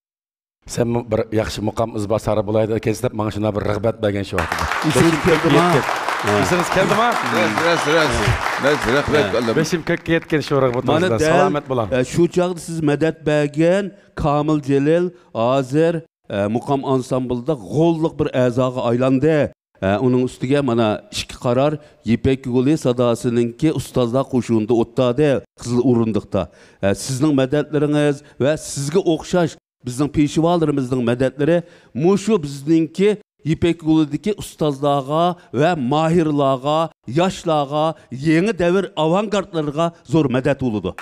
«سەنمۇ بىر ياخشى مۇقام ئىزباسارى بولايدىكەنسەن» دەپ، ماڭا شۇنداق بىر رىغبەت بەرگەن شۇ ۋاقىتتا. ئېسىڭىزگە كەلدىما؟ ھە. ئېسىڭىز كەلدىما؟ راست، راست، راست. راست، رەھمەت قىلدىم. بېشىم كۆككە يەتكەن شۇ رىغبىتىڭىز بىلەن. سالامەت بولۇڭ. ئە، شۇ چاغدا سىز مەدەت بەرگەن كامىل جېلىل ھازىر، ئە، مۇقام ئانسامبىلىدا غوللۇق بىر ئەزاغا ئايلاندى. ئە، ئۇنىڭ ئۈستىگە مانا ئىككى قارار يىپەك يولى ساداسىنىڭكى ئۇستازلار قوشۇنىدا ئولتۇردى، قىزىل ئورۇندۇقتا. ئە، سىزنىڭ مەدەتلىرىڭىز ۋە سىزگە ئوخشاش بىزنىڭ پېشۋالىرىمىزنىڭ مەدەتلىرى مۇشۇ بىزنىڭكى يىپەك يولىدىكى ئۇستازلارغا ۋە ماھىرلارغا، ياشلارغا، يېڭى دەۋر ئاۋانگارتلىرىغا زور مەدەت بولىدۇ.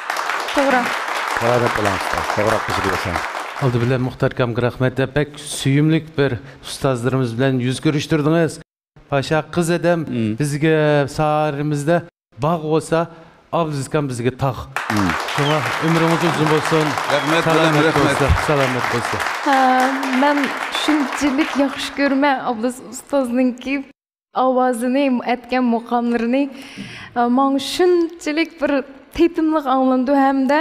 توغرا. سالامەت بولۇڭ ئۇستاز. توغرا قىلىپ ياشاڭ. ئالدى بىلەن مۇختەر ئاكامغا رەھمەت دەپ، بەك سۆيۈملۈك بىر ئۇستازلىرىمىز بىلەن يۈز كۆرۈشتۈردىڭىز. پاشا قىز ئادەم بىزگە ساھەمىزدە باغ بولسا، ئابلىز ئاكام بىزگە تاغ. شۇڭا ئۆمرىڭىز ئۇزۇن بولسۇن. رەھمەت، سالامەت رەھمەت. بولسۇن، سالامەت بولسۇن. ھە، مەن شۇنچىلىك ياخشى كۆرىمەن ئابلىز ئۇستازنىڭكى ئاۋازىنى، ئېيتكەن مۇقاملىرىنى. ماڭا شۇنچىلىك بىر تېتىملىق ئاڭلىنىدۇ ھەمدە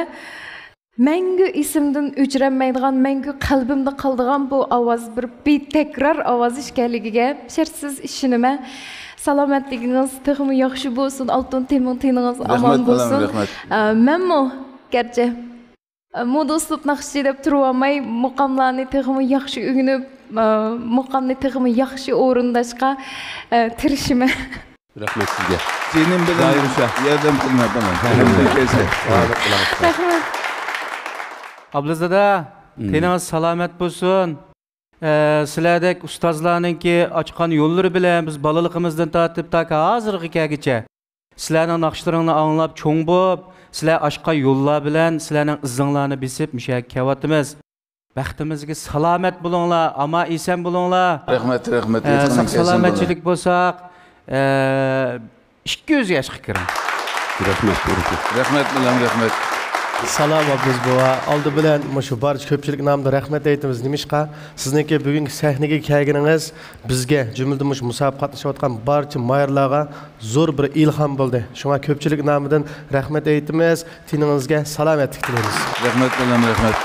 مەڭگۈ ئېسىمدىن ئۆچۈرەلمەيدىغان، مەڭگۈ قەلبىمدە قالىدىغان بۇ ئاۋاز بىر بىتەكرار ئاۋاز ئىكەنلىكىگە شەرتسىز ئىشىنىمەن. سالامەتلىكىڭىز تېخىمۇ ياخشى بولسۇن، ئالتۇن تېمىڭ تېنىڭىز ئامان بولسۇن. رەھمەت، بالام، رەھمەت. ئە، مەنمۇ گەرچە، ئە، مودا ئۇسلۇب ناخشىچى دەپ تۇرۇۋالماي، مۇقاملارنى تېخىمۇ ياخشى ئۆگىنىپ، ئە، مۇقامنى تېخىمۇ ياخشى ئورۇنداشقا، ئە، تىرىشىمەن. رەھمەت سىزگە. جېنىم بىلەن ياردەم قىلىمەن، بالام. رەھمەت. رەھمەت. ئابلىز دادا، مم. تېنىڭىز سالامەت بولسۇن. ئە، سىلەردەك ئۇستازلارنىڭكى ئاچقان يوللىرى بىلەن بىز بالىلىقىمىزدىن تارتىپ تاكى ھازىرغا كەلگۈچە سىلەرنىڭ ناخشىلىرىڭلارنى ئاڭلاپ چوڭ بولۇپ، سىلەر ئاچقان يوللار بىلەن سىلەرنىڭ ئىزىڭلارنى بېسىپ مۇشۇ يەرگە كېلىۋاتىمىز. بەختىمىزگە سالامەت بولۇڭلار، ئامان ئېسەن بولۇڭلار. رەھمەت، رەھمەت، ئە، ئېيتقىنىڭىز ساق كەلسۇن، سالامەتچىلىك بولساق، ئە، ئىككى يۈز ياشقا كىرىڭ. رەھمەت، رەھمەت. رەھمەت، بالام، رەھمەت. سالام، ئابلىز بوۋا. ئالدى بىلەن مۇشۇ بارچە كۆپچىلىك نامىدا رەھمەت ئېيتىمىز. نېمىشقا؟ سىزنىڭكى بۈگۈنكى سەھنىگە كەلگىنىڭىز بىزگە، جۈملىدىن مۇشۇ مۇسابىقە قاتنىشىۋاتقان بارچە ماھىرلارغا زور بىر ئىلھام بولدى. شۇڭا كۆپچىلىك نامىدىن رەھمەت ئېيتىمىز. تېنىڭىزگە سالامەتلىك تىلەيمىز. رەھمەت، بالام، رەھمەت.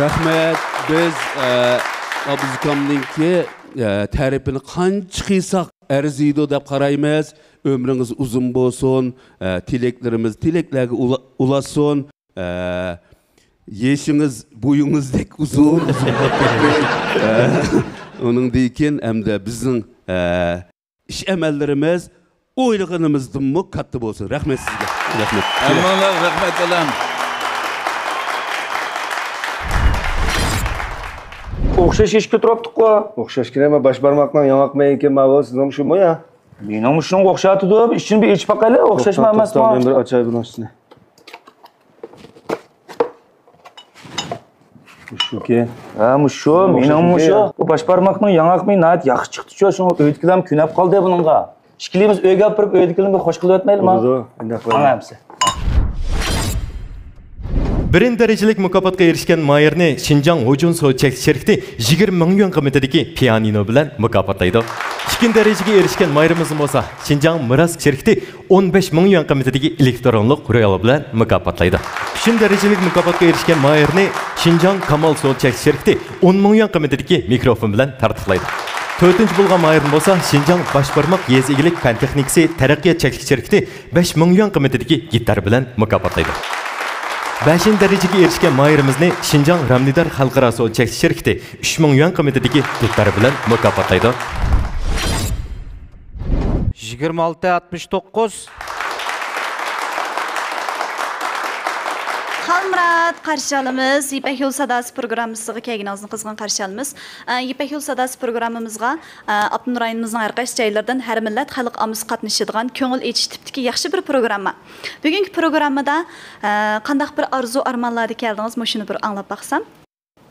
رەھمەت. بىز، ئە، ئابلىز ئاكامنىڭكى، ئە، تەرىپىنى قانچە قىلساق ئەرزىيدۇ دەپ قارايمىز. ئۆمرىڭىز ئۇزۇن بولسۇن. ئە، تىلەكلىرىمىز تىلەكلەرگە ئۇلا-، ئۇلاشسۇن. ئە، يېشىڭىز بويىڭىزدەك ئۇزۇن، ئۇزۇن بولۇپ كەتسۇن. ئە، ئۇنىڭدىن كېيىن ھەمدە بىزنىڭ، ئە، ئىش-ئەمەللىرىمىز ئويلىغىنىمىزدىنمۇ كاتتا بولسۇن. رەھمەت سىزگە. رەھمەت. ھەممىڭلارغا رەھمەت، بالام. ئوخشاش ئىش كۆتۈرۈۋاپتۇققۇ. ئوخشاش كېلەمە، باش بارماقنىڭ ياڭاق مېيىكى ماۋۇ، سىزنىڭ شۇمۇ يا؟ مېنىڭمۇ شۇنىڭغا ئوخشايتىدۇ. ئىچىنى بىر ئېچىپ باقايلى، ئوخشاشمۇ توختاڭ، ئەمەسمۇ؟ توختاڭ، مەن بىر ئاچاي بۇنىڭ ئۈستىنى. مۇشۇكى. ھە، مۇشۇ، مېنىڭ مۇشۇ. بۇ باش بارماقنىڭ ياڭاق مېيى ناھايىتى ياخشى چىقتىچۇ، شۇڭا ئۆيدىكىلەرمۇ كۆنۈپ قالدى بۇنىڭغا. ئىككىلىمىز ئۆيگە ئاپىرىپ، ئۆيدىكىلەرنى بىر خوش قىلىۋەتمەيلىما؟ بولىدۇ، ئۇنداق قىلايلى. ماڭا ئەمسە. بىرىنچى دەرىجىلىك مۇكاپاتقا ئېرىشكەن ماھىرنى شىنجاڭ ھوجۇن سودا چەكلىك شىركىتى يىگىرمە مىڭ يۈەن قىممىتىدىكى پىيانىنو بىلەن مۇكاپاتلايدۇ. ئىككىنچى دەرىجىگە ئېرىشكەن ماھىرىمىزنى بولسا شىنجاڭ مىراس شىركىتى ئون بەش مىڭ يۈەن قىممىتىدىكى ئېلېكترونلۇق رۇيال بىلەن مۇكاپاتلايدۇ. ئۈچىنچى دەرىجىلىك مۇكاپاتقا ئېرىشكەن ماھىرنى شىنجاڭ كامال سودا چەكلىك شىركىتى ئون مىڭ يۈەن قىممىتىدىكى مىكروفون بىلەن تارتۇقلايدۇ. تۆتىنچى بولغان ماھىرنى بولسا شىنجاڭ باش بارماق يېزا ئىگىلىك پەن تېخنىكىسى تەرەققىيات چەكلىك شىركىتى بەش مىڭ يۈەن قىممىتىدىكى گىتار بىلەن مۇكاپاتلايدۇ. بەشىنچى دەرىجىگە ئېرىشكەن ماھىرىمىزنى شىنجاڭ رامنىدار خەلقئارا سودا چەكلىك شىركىتى ئۈچ مىڭ يۈەن قىممىتىدىكى دۇتار بىلەن مۇكاپاتلايدۇ. يىگىرمە ئالتە ئاتمىش توققۇز. خالمۇرات، قارشى ئالىمىز. يىپەك يولى ساداسى پروگراممىسىغا كەلگىنىڭىزنى قىزغىن قارشى ئالىمىز. ئە، يىپەك يولى ساداسى پروگراممىمىزغا، ئە، ئاپتونوم رايونىمىزنىڭ ھەر قايسى جايلىرىدىن ھەر مىللەت خەلق ئاممىسى قاتنىشىدىغان كۆڭۈل ئېچىش تىپتىكى ياخشى بىر پروگرامما. بۈگۈنكى پروگراممىدا، ئە، قانداق بىر ئارزۇ ئارمانلاردا كەلدىڭىز، مۇشۇنى بىر ئاڭلاپ باقسام.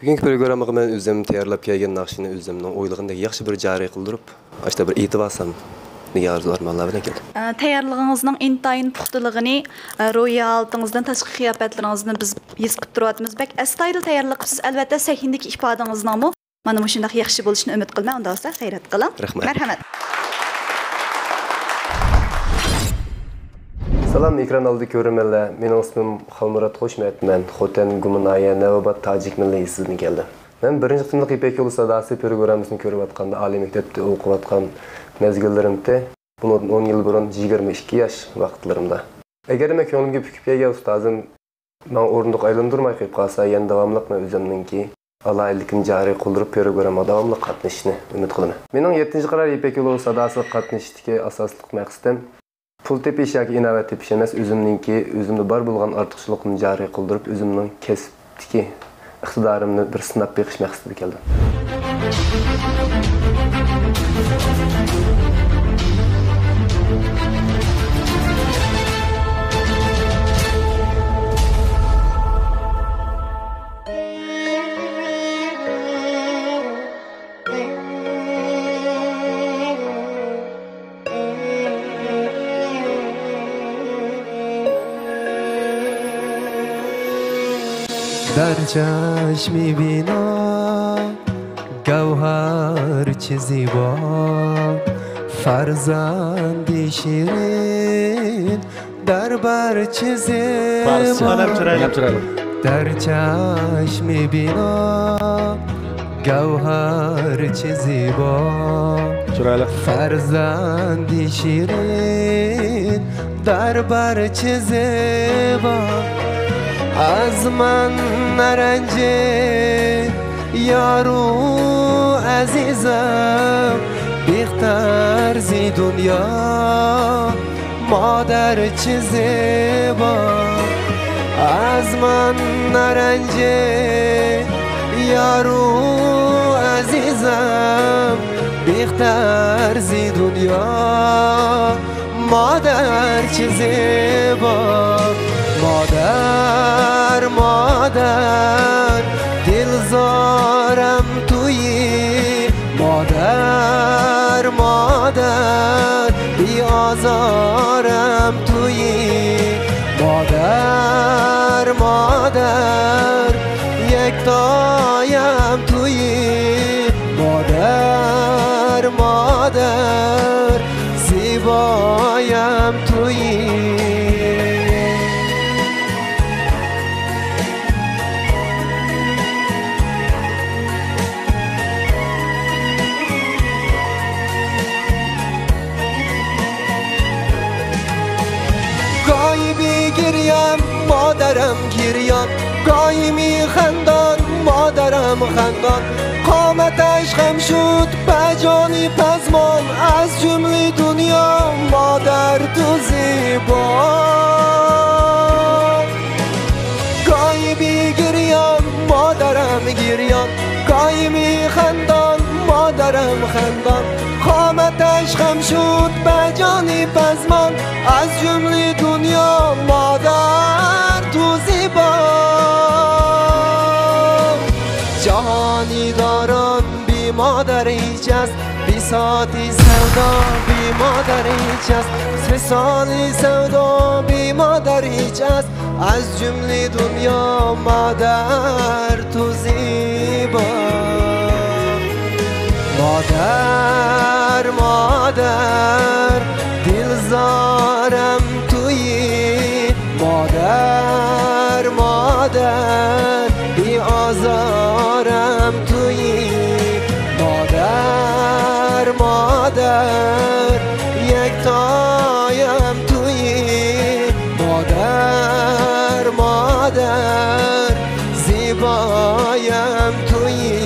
بۈگۈنكى پروگراممىغا مەن ئۆزۈم تەييارلاپ كەلگەن ناخشىنى ئۆزۈمنىڭ ئويلىغىنىدەك ياخشى بىر جارى قىلدۇرۇپ، ئاشۇنداق بىر ئېيتىۋالسام دېگەن ئارزۇ ئارمانلار بىلەن كەلدىم. ئە، تەييارلىقىڭىزنىڭ ئىنتايىن پۇختىلىقىنى، ئە، روھىي ھالىتىڭىزدىن تاشقى قىياپەتلىرىڭىزدىن بىز ھېس قىلىپ تۇرۇۋاتىمىز. بەك ئەستايىدىل تەييارلىق قىپسىز. ئەلۋەتتە، سەھنىدىكى ئىپادىڭىزنىڭمۇ مانا مۇشۇنداق ياخشى بولۇشىنى ئۈمىد قىلىمەن. ئۇنداق بولسا، غەيرەت قىلىڭ. رەھمەت. مەرھەمەت. سالام، ئېكران ئالدىدىكى كۆرۈرمەنلەر. مېنىڭ ئىسمىم خالمۇرات خوش. مەن خوتەن گۇمۇ ناھىيە نەۋاباد تاجىك مىللىي يېزىسىدىن كەلدىم. مەن بىرىنچى قېتىملىق يىپەك يولى ساداسى پروگراممىسىنى كۆرۈۋاتقاندا، ئالىي مەكتەپتە ئوقۇۋاتقان مەزگىللىرىمتى، بۇنىڭدىن ئون يىل بۇرۇن، يىگىرمە ئىككى ياش ۋاقىتلىرىمدا. ئەگەر مەن كۆڭلۈمگە پۈكۈپ كەلگەن ئۇستازىم ماڭا ئورۇندۇق ئايلاندۇرماي قويۇپ قالسا، يەنە داۋاملىق مەن ئۆزۈمنىڭكى ئالاھىدىلىكىمنى جارى قىلدۇرۇپ، پروگراممىغا داۋاملىق قاتنىشىشنى ئۈمىد قىلىمەن. مېنىڭ يەتتىنچى قارار يىپەك يولى ساداسىغا قاتنىشىشتىكى ئاساسلىق مەقسىتىم پۇل تېپىش ياكى ئىناۋەت تېپىش ئەمەس، ئۆزۈمنىڭكى، ئۆزۈمدە بار بولغان ئارتۇقچىلىقنى جارى قىلدۇرۇپ، ئۆزۈمنىڭ كەسىپتىكى ئىقتىدارىمنى بىر سىناپ بېقىش مەقسىتىدە كەلدىم. در چشم بینا گوهر چه زیبا، فرزند شیرین در بر چه زیبا. فارسچە. ئەنەم چىرايلىق. ئەنەم چىرايلىق. در چشم بینا گوهر چه زیبا. چىرايلىق. فرزند شیرین در بر چه زیبا. از من نرنجه یار و عزیزم، بیختر زی دنیا مادر چه زیبا. ئازمان نارەنجى يارۇ ئەزىزىم، بىختەرزى دۇنيا مادەرچە زىبا. مادەر، مادەر، دىلزارەم تويى. مادەر، مادەر، بىئازارەم تويى. مادەر، مادەر، يەكتايەم تويى. مادەر، مادەر، زىبايەم تويى. گاھى بىگىريان، مادەرەم گىريان، گاھى مى خەندان، مادەرەم خەندان. قامەتەش خەمشۇت، بەجانى پەزمان، ئەز جۈملە دۇنيا مادەر تو زىبا. گاھى بىگىريان، مادەرەم گىريان، گاھى مى خەندان، مادەرەم خەندان. قامەتەش خەمشۇت، بەجانى پەزمان، ئەز جۈملە دۇنيا مادەر تو زىبا. جاھانى داران بىمادەر ھېچ ئەس، بىساتى سەۋدا بىمادەر ھېچ ئەس، ۋىسالى سەۋدا بىمادەر ھېچ ئەس، ئەز جۈملە دۇنيا مادەر تو زىبا. مادەر، مادەر، دىلزارەم تويى. مادەر، مادەر، بىئازارەم تويى. مادەر، مادەر، يەكتايەم تويى. مادەر، مادەر، زىبايەم تويى.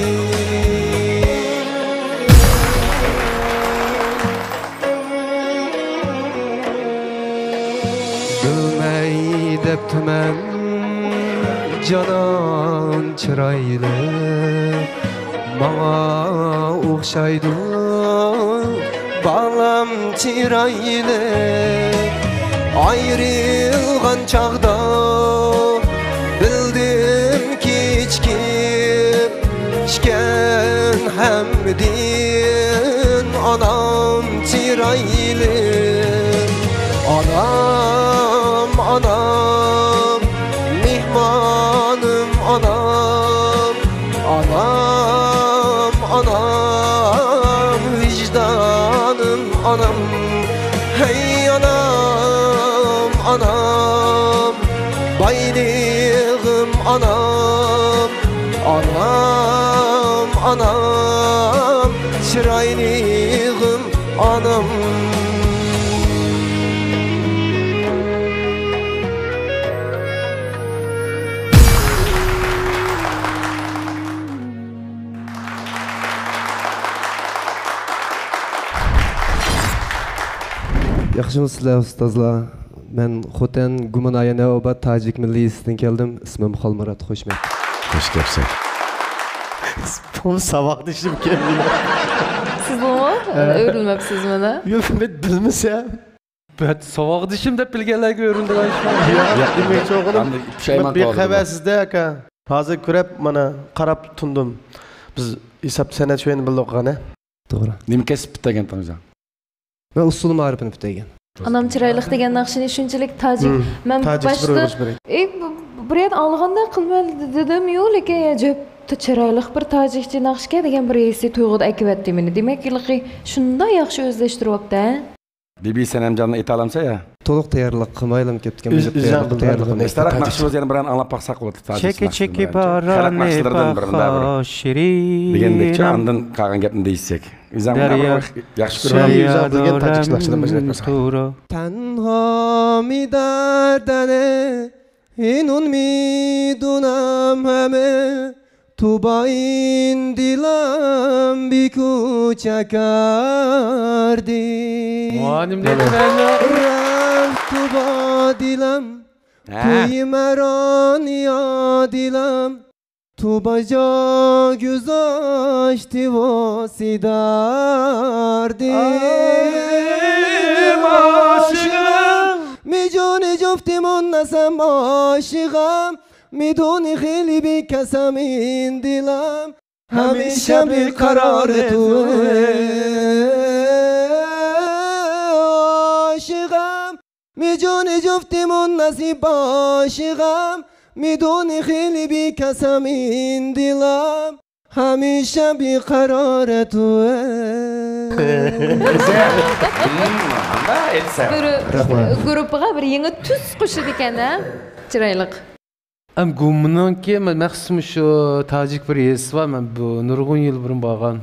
بىلمەي دەپتىمەن جانان چىرايلىق، ماڭا ئوخشايدۇ بالام چىرايلىق. ئايرىلغان چاغدا بىلدىم كېچىكىپ ئىكەن ھەممىدىن ئانام چىرايلىق. ئانام، ئانام، مېھمانىم ئانام. ئانام، ئانام، ۋىجدانىم ئانام. ھەي ئانام، ئانام، بايلىقىم ئانام. ئانام، ئانام، چىرايلىقىم ئانام. ياخشىمۇسىلەر ئۇستازلار؟ مەن خوتەن گۇمىنايە نەۋەبات تاجىك مىللىي لىسېسىدىن كەلدىم. ئىسمىم خالمۇرات. خۇش كەپسەن. بۇ ساۋاقدىشىم كەلدى. سىزمۇ؟ ھە. ئۆرۈلمەپسىزمۇ؟ يوق، مەن بىلمىسەم. بەت ساۋاقدىشىم دەپ بىلگەنلەرگە ئۆرۈندىغان ئىش بار. ياق، دېمەكچى بولغىنىم، ئەمدى پۇشايمان بىخەۋەرسىزدە، ئاكا. ھازىر كۆرۈپ، مانا، قاراپ تۇندۇم. بىز ھېسابتا سەنئەت شۇيىنى بىللە ئوقۇغان، ھە؟ توغرا. نېمە كەسىپ پۈتتۈرگەنتىڭىز؟ مەن ئۇسسۇل مائارىپىنى پۈتتۈرگەن. ئانام چىرايلىق دېگەن ناخشىنى شۇنچىلىك تاجىك، مم، مەن تاجىكچە بىر باشتا، ئۇيغۇرچە بىر ئېي، بۇ، بۇ، بۇ يەردە ئاڭلىغاندا قىلىمەن دېدىم، يو، لېكىن ئەجەب چىرايلىق بىر تاجىكچە ناخشىكەن دېگەن بىر ھېسسىي تۇيغۇدا ئەكىۋەتتى مېنى. دېمەك، ھېلىقى شۇنداق ياخشى ئۆزلەشتۈرۈۋاپتۇ، ھە؟ بىبى سەنەمجاننى ئېيتالامسەن يا؟ تولۇق تەييارلىق قىلمايلىمۇ كەپتىكەن، بىر تەييارلىق قىلىپ. ئىستاراق ناخشىمىز يەنە بىرەرنى ئاڭلاپ باقساق بولىدۇ، تاجىك ناخشىلىرىدىن بىر، خەلق ناخشىلىرىدىن بىر، دېگەندەكچە ئاندىن قالغان گەپنى دېيىشسەك. ئۆزۈڭ ياخشى كۆرىدىغان ئۆزۈڭ بىلگەن تاجىك ناخشىلىرىدىن بىرنى ئايرىپ بەرسەڭ. تەنھا مىدەردەنە ئىنۇن مىدۇنام ھەمە توبايىن دىلام بىكۇچە كاردى. مۇئەللىم دەيدۇ مەنە. رەف توبا دىلام ھە. تويماران يا دىلىم، تو باجا گۈزاشتى ۋاسىدار دىم ئاشىغىم. مىجونى جۇفتى مۇننەسەم ئاشىغىم. می‌دونی خیلی بی‌کەسەم ایندیلم، همیشه بی‌قرار تو عاشقم. می‌جونی جفتیمون نصیب عاشقم، می‌دونی خیلی بی‌کەسەم ایندیلم، همیشه بی‌قرار تو. گۇرۇپپىغا بىر يېڭى تۈس قوشىدىكەن ھە. چىرايلىق. ئەم گۇمنىڭكى مەخسۇس شۇ تاجىك بىر يېزىسى بار، مەن بۇ نۇرغۇن يىل بۇرۇن بارغان.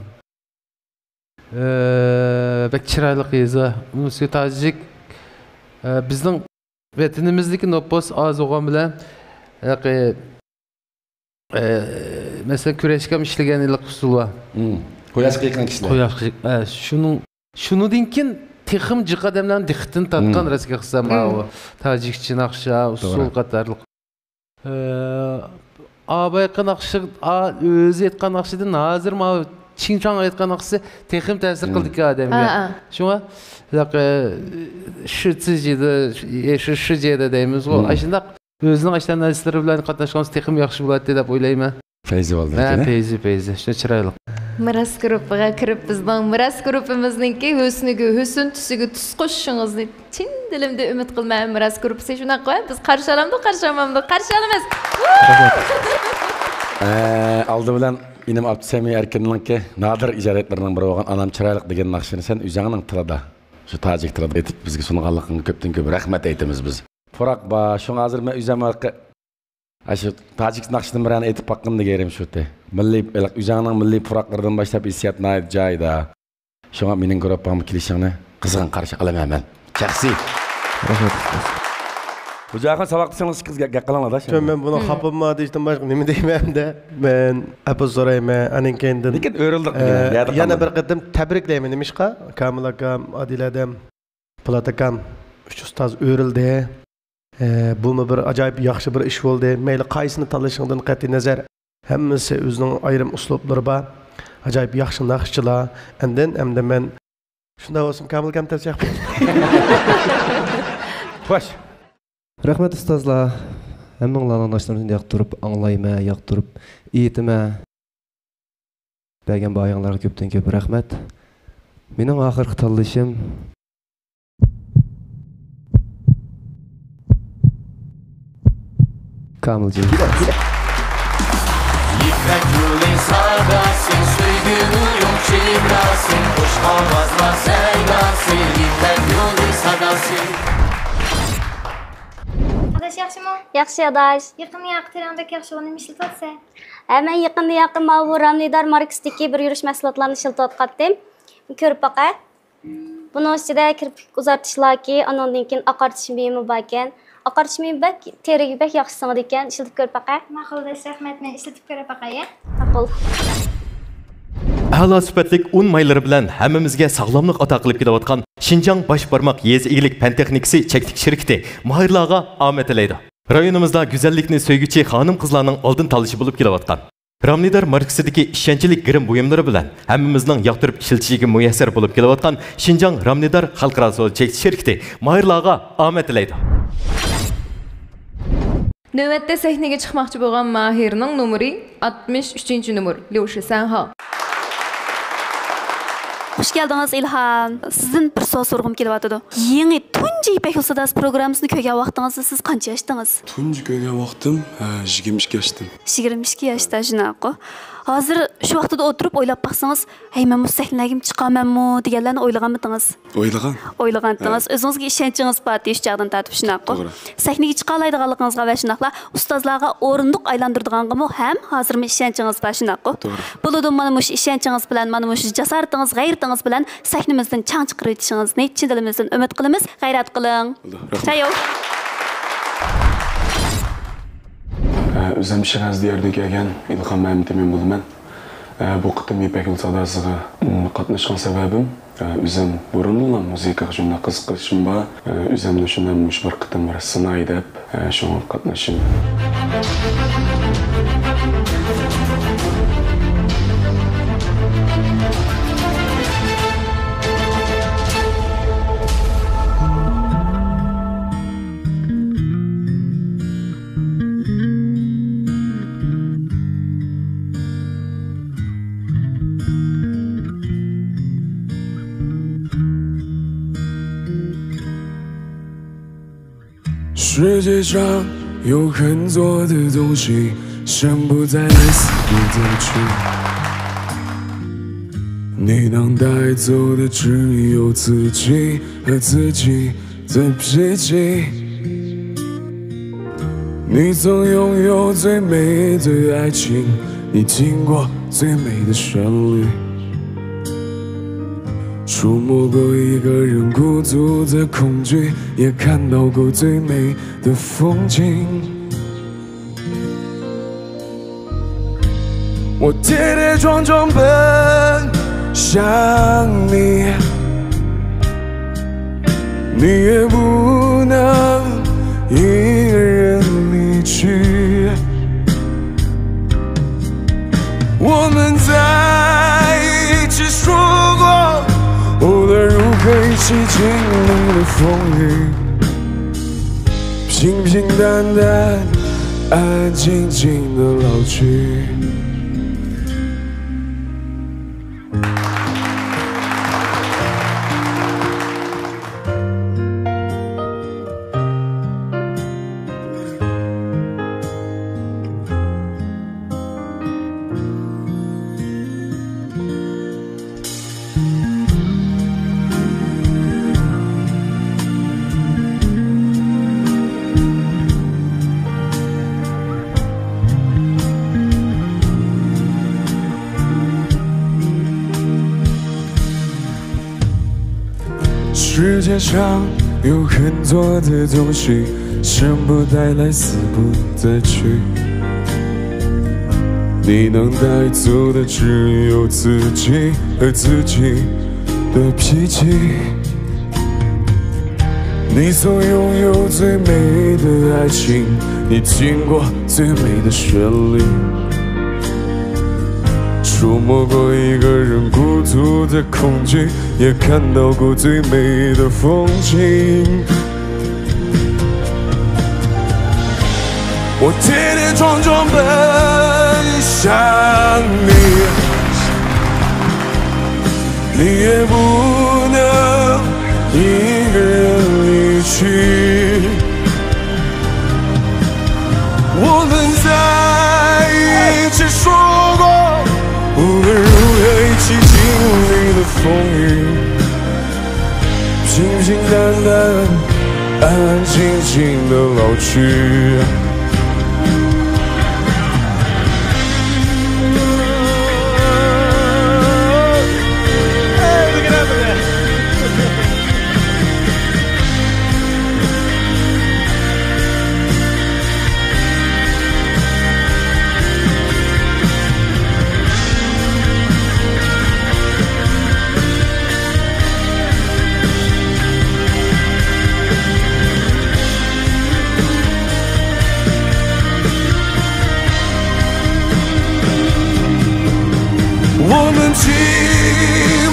ئە، بەك چىرايلىق يېزا. ئۇنىسى تاجىك، ئە، بىزنىڭ ۋەتىنىمىزدىكى نوپۇس ئاز بولغان بىلەن، ھېلىقى، ئە، مەسىلەن، كۈرەشكە ئىشلىگەن ھېلىقى ئۇسۇل بار. قۇياشقا يېقىن كىشىلەر. قۇياشقا، ئە، شۇنىڭ، شۇنىڭدىن كېيىن تېخىمۇ جىق ئادەملەرنىڭ دىققىتىنى تارتقان، راستىنى ئېيتسام، ماۋۇ تاجىكچە ناخشا، ئۇسسۇل قاتارلىق. ئە، ئابايقا ناخشا، ئا، ئۆزى ئېيتقان ناخشىدىن ھازىر ماۋۇ چىڭچاڭ ئېيتقان ناخشىسى تېخىمۇ تەسىر قىلىدىكەن ئادەمگە. شۇڭا، ھېلىقى، شۇ تىجىدە، شۇ، شۇ جېدە دەيمىزغۇ. ئاشۇنداق ئۆزىنىڭ ئاشۇنداق نەرسىلىرى بىلەن قاتناشقانسا تېخىمۇ ياخشى بولاتتى دەپ ئويلايمەن. پەيزى بولدى ھە، پەيزى، پەيزى. شۇ چىرايلىق. مىراس گۇرۇپپىغا كىرىپ، بىزنىڭ مىراس گۇرۇپپىمىزنىڭكى ھۆسنىگە ھۆسن، تۈسىگە تۈس قوشۇشىڭىزنى چىن دىلىمدىن ئۈمىد قىلىمەن. مىراس گۇرۇپپىسى شۇنداققۇ؟ بىز قارشى ئالامدۇق، قارشى ئالمامدۇق؟ قارشى ئالىمىز. ئە، ئالدى بىلەن ئىنىم ئابدۇسەمى ئەركىننىڭكى نادىر ئىجادىيەتلىرىنىڭ بىرى بولغان ئانام چىرايلىق دېگەن ناخشىنى سەن ئۆزۈڭنىڭ تىلىدا، شۇ تاجىك تىلىدا ئېيتىپ، بىزگە سۇنغانلىقىڭغا كۆپتىن كۆپ رەھمەت ئېيتىمىز بىز. پۇراق بار، شۇڭا ھازىر مەن ئۆزۈم ئاشۇ تاجىك ناخشىدىن بىرەرنى ئېيتىپ باققىن دېگەنىم شۇتى. مىللىي، ئۆزۈڭنىڭ مىللىي پۇراقلىرىدىن باشلاپ ھېسسىيات ناھايىتى جايىدا. شۇڭا مېنىڭ گۇرۇپپامغا كېلىشىڭنى قىزغىن قارشى ئالىمەن مەن. شەخسىي. رەھمەت، ئۇستاز. خوجاخان، ساۋاقدىشىڭىز قىز گەپ قىلىڭلار داش. مەن بۇنىڭ خاپىمۇ دېيىشتىن باشقا نېمە دەيمەن دە. مەن ئەپۇ سورايمەن، ئاندىن كېيىندىن، لېكىن ئۆرۈلدۇق دېگەن، ئە، يەنە بىر قېتىم تەبرىكلەيمەن. نېمىشقا؟ كامىل ئاكام، ئادىل ھەدەم، پولات ئاكام، ئۈچ ئۇستاز ئۆرۈلدى. ئە، بۇمۇ بىر ئاجايىپ ياخشى بىر ئىش بولدى. مەيلى قايسىنى تاللىشىڭدىن قەتئىينەزەر، ھەممىسى ئۆزىنىڭ ئايرىم ئۇسلۇبلىرى بار. ئاجايىپ ياخشى ناخشىچىلار. ئاندىن ئەمدى مەن شۇنداق بولسۇن، كامىل ئاكام تەرجىمە قىلىڭ. خوش. رەھمەت ئۇستازلار. ھەممىڭلارنىڭ ناخشىلىرىنى ياقتۇرۇپ ئاڭلايمەن، ياقتۇرۇپ ئېيتىمەن. بەرگەن باھايىڭلارغا كۆپتىن كۆپ رەھمەت. مېنىڭ ئاخىرقى تاللىشىم كامىلجان. يىپەك يولى ساداسى، سۆيگۈنىڭ يوق چېگراسى، خۇش ئاۋازلار سەيداسى، يىپەك يولى ساداسى. ئاداش ياخشىمۇ؟ ياخشى ئاداش. يېقىندا ياقى تېرەڭ بەك ياخشى، ئۇنى نېمە ئىشلىتىۋاتىسەن؟ ھە، مەن يېقىندا ياقى ماۋۇ رامنىدار ماركىسىدىكى بىر يۈرۈش مەھسۇلاتلارنى ئىشلىتىۋاتقانتىم. كۆرۈپ باقە. بۇنىڭ ئىچىدە كىرپىك ئۇزارتىشلاكى، ئانىڭدىن كېيىن ئاقارتىش مېيىمۇ باركەن. ئاقارتىش مېيىمۇ بەك تېرىگە بەك ياخشى سىڭىدىكەن، ئىشلىتىپ كۆرۈپ باقە. ماقۇل ئاداش، رەھمەت، مەن ئىشلىتىپ كۆرۈپ باقاي. ماقۇل. ئەلا سۈپەتلىك ئۇن مايلىرى بىلەن ھەممىمىزگە ساغلاملىق ئاتا قىلىپ كېلىۋاتقان شىنجاڭ باش بارماق يېزا ئىگىلىك پەن تېخنىكىسى چەكلىك شىركىتى ماھىرلارغا ئامەت تىلەيدۇ. رايونىمىزدا گۈزەللىكنى سۆيگۈچى خانىم-قىزلارنىڭ ئالدىن تاللىشى بولۇپ كېلىۋاتقان رامنىدار ماركىسىدىكى ئىشەنچلىك گىرىم بۇيۇملىرى بىلەن ھەممىمىزنىڭ ياقتۇرۇپ ئىشلىتىشىگە مۇيەسسەر بولۇپ كېلىۋاتقان شىنجاڭ رامنىدار خەلقئارا سودا چەكلىك شىركىتى ماھىرلارغا ئامەت تىلەيدۇ. نۆۋەتتە سەھنىگە چىقماقچى بولغان ماھىرنىڭ نومۇرى ئاتمىش ئۈچىنچى نومۇر، ليۇشى سەنھا. خۇش كەلدىڭىز، ئىلھام. سىزدىن بىر سوئال سورىغۇم كېلىۋاتىدۇ. يېڭى تۇنجى يىپەك يول ساداسى پروگراممىسىنى كۆرگەن ۋاقتىڭىزدا سىز قانچە ياشتىڭىز؟ تۇنجى كۆرگەن ۋاقتىم، ھە، يىگىرمە ئىككى ياشتىم. يىگىرمە ئىككى ياشتا، شۇنداققۇ. ھازىر شۇ ۋاقتىدا ئولتۇرۇپ ئويلاپ باقسىڭىز، ھەي، مەن مۇشۇ سەھنىلەرگىمۇ چىقارمەنمۇ دېگەنلەرنى ئويلىغانمىدىڭىز؟ ئويلىغان. ئويلىغانتىڭىز. ھە. ئۆزىڭىزگە ئىشەنچىڭىز بار، ياش چاغدىن تارتىپ، شۇنداققۇ؟ توغرا. سەھنىگە چىقالايدىغانلىقىڭىزغا ۋە شۇنداقلا ئۇستازلارغا ئورۇندۇق ئايلاندۇرىدىغانغىمۇ ھەم ھازىرمۇ ئىشەنچىڭىز بار، شۇنداققۇ؟ توغرا. بولىدۇ، مانا مۇشۇ ئىشەنچىڭىز بىلەن، مانا مۇشۇ جاسارىتىڭىز، غەيرىتىڭىز بىلەن سەھنىمىزدىن چاڭ چىقىرىۋېتىشىڭىزنى چىن دىلىمىزدىن ئۈمىد قىلىمىز. غەيرەت قىلىڭ. بولىدۇ، رەھمەت. چايو. ئە، ئۆزۈم شىرازى دىيارىدىن كەلگەن ئىلھام مەمتىمىن بولىمەن. ئە، بۇ قېتىم يىپەك يول ساداسىغا، ئىم، قاتناشقان سەۋەبىم، ئۆزۈم بۇرۇنلا مۇزىكىغا شۇنداق قىزىقىشىم بار. ئۆزۈمنى شۇنداق مۇشۇ بىر قېتىم بىر سىناي دەپ، شۇڭا قاتنىشىم. 世界上有很多的东西，生不带来，死不带去。你能带走的只有自己和自己的脾气。你曾拥有最美的爱情，你听过最美的旋律。触摸过一个人孤独的恐惧，也看到过最美的风景。我跌跌撞撞奔向你，你也不能一个人离去。我们在一起说过，无论如何一起经历了风雨，平平淡淡，安安静静的老去。 世界上有很多的东西，生不带来，死不带去。你能带走的只有自己和自己的脾气。你曾拥有最美的爱情，你听过最美的旋律。触摸过一个人孤独的恐惧，也看到过最美的风景。我跌跌撞撞奔向你，你也不能一个人离去。我们在一起说过，无论如何一起经历了风雨，平平淡淡，安安静静的老去。我们拼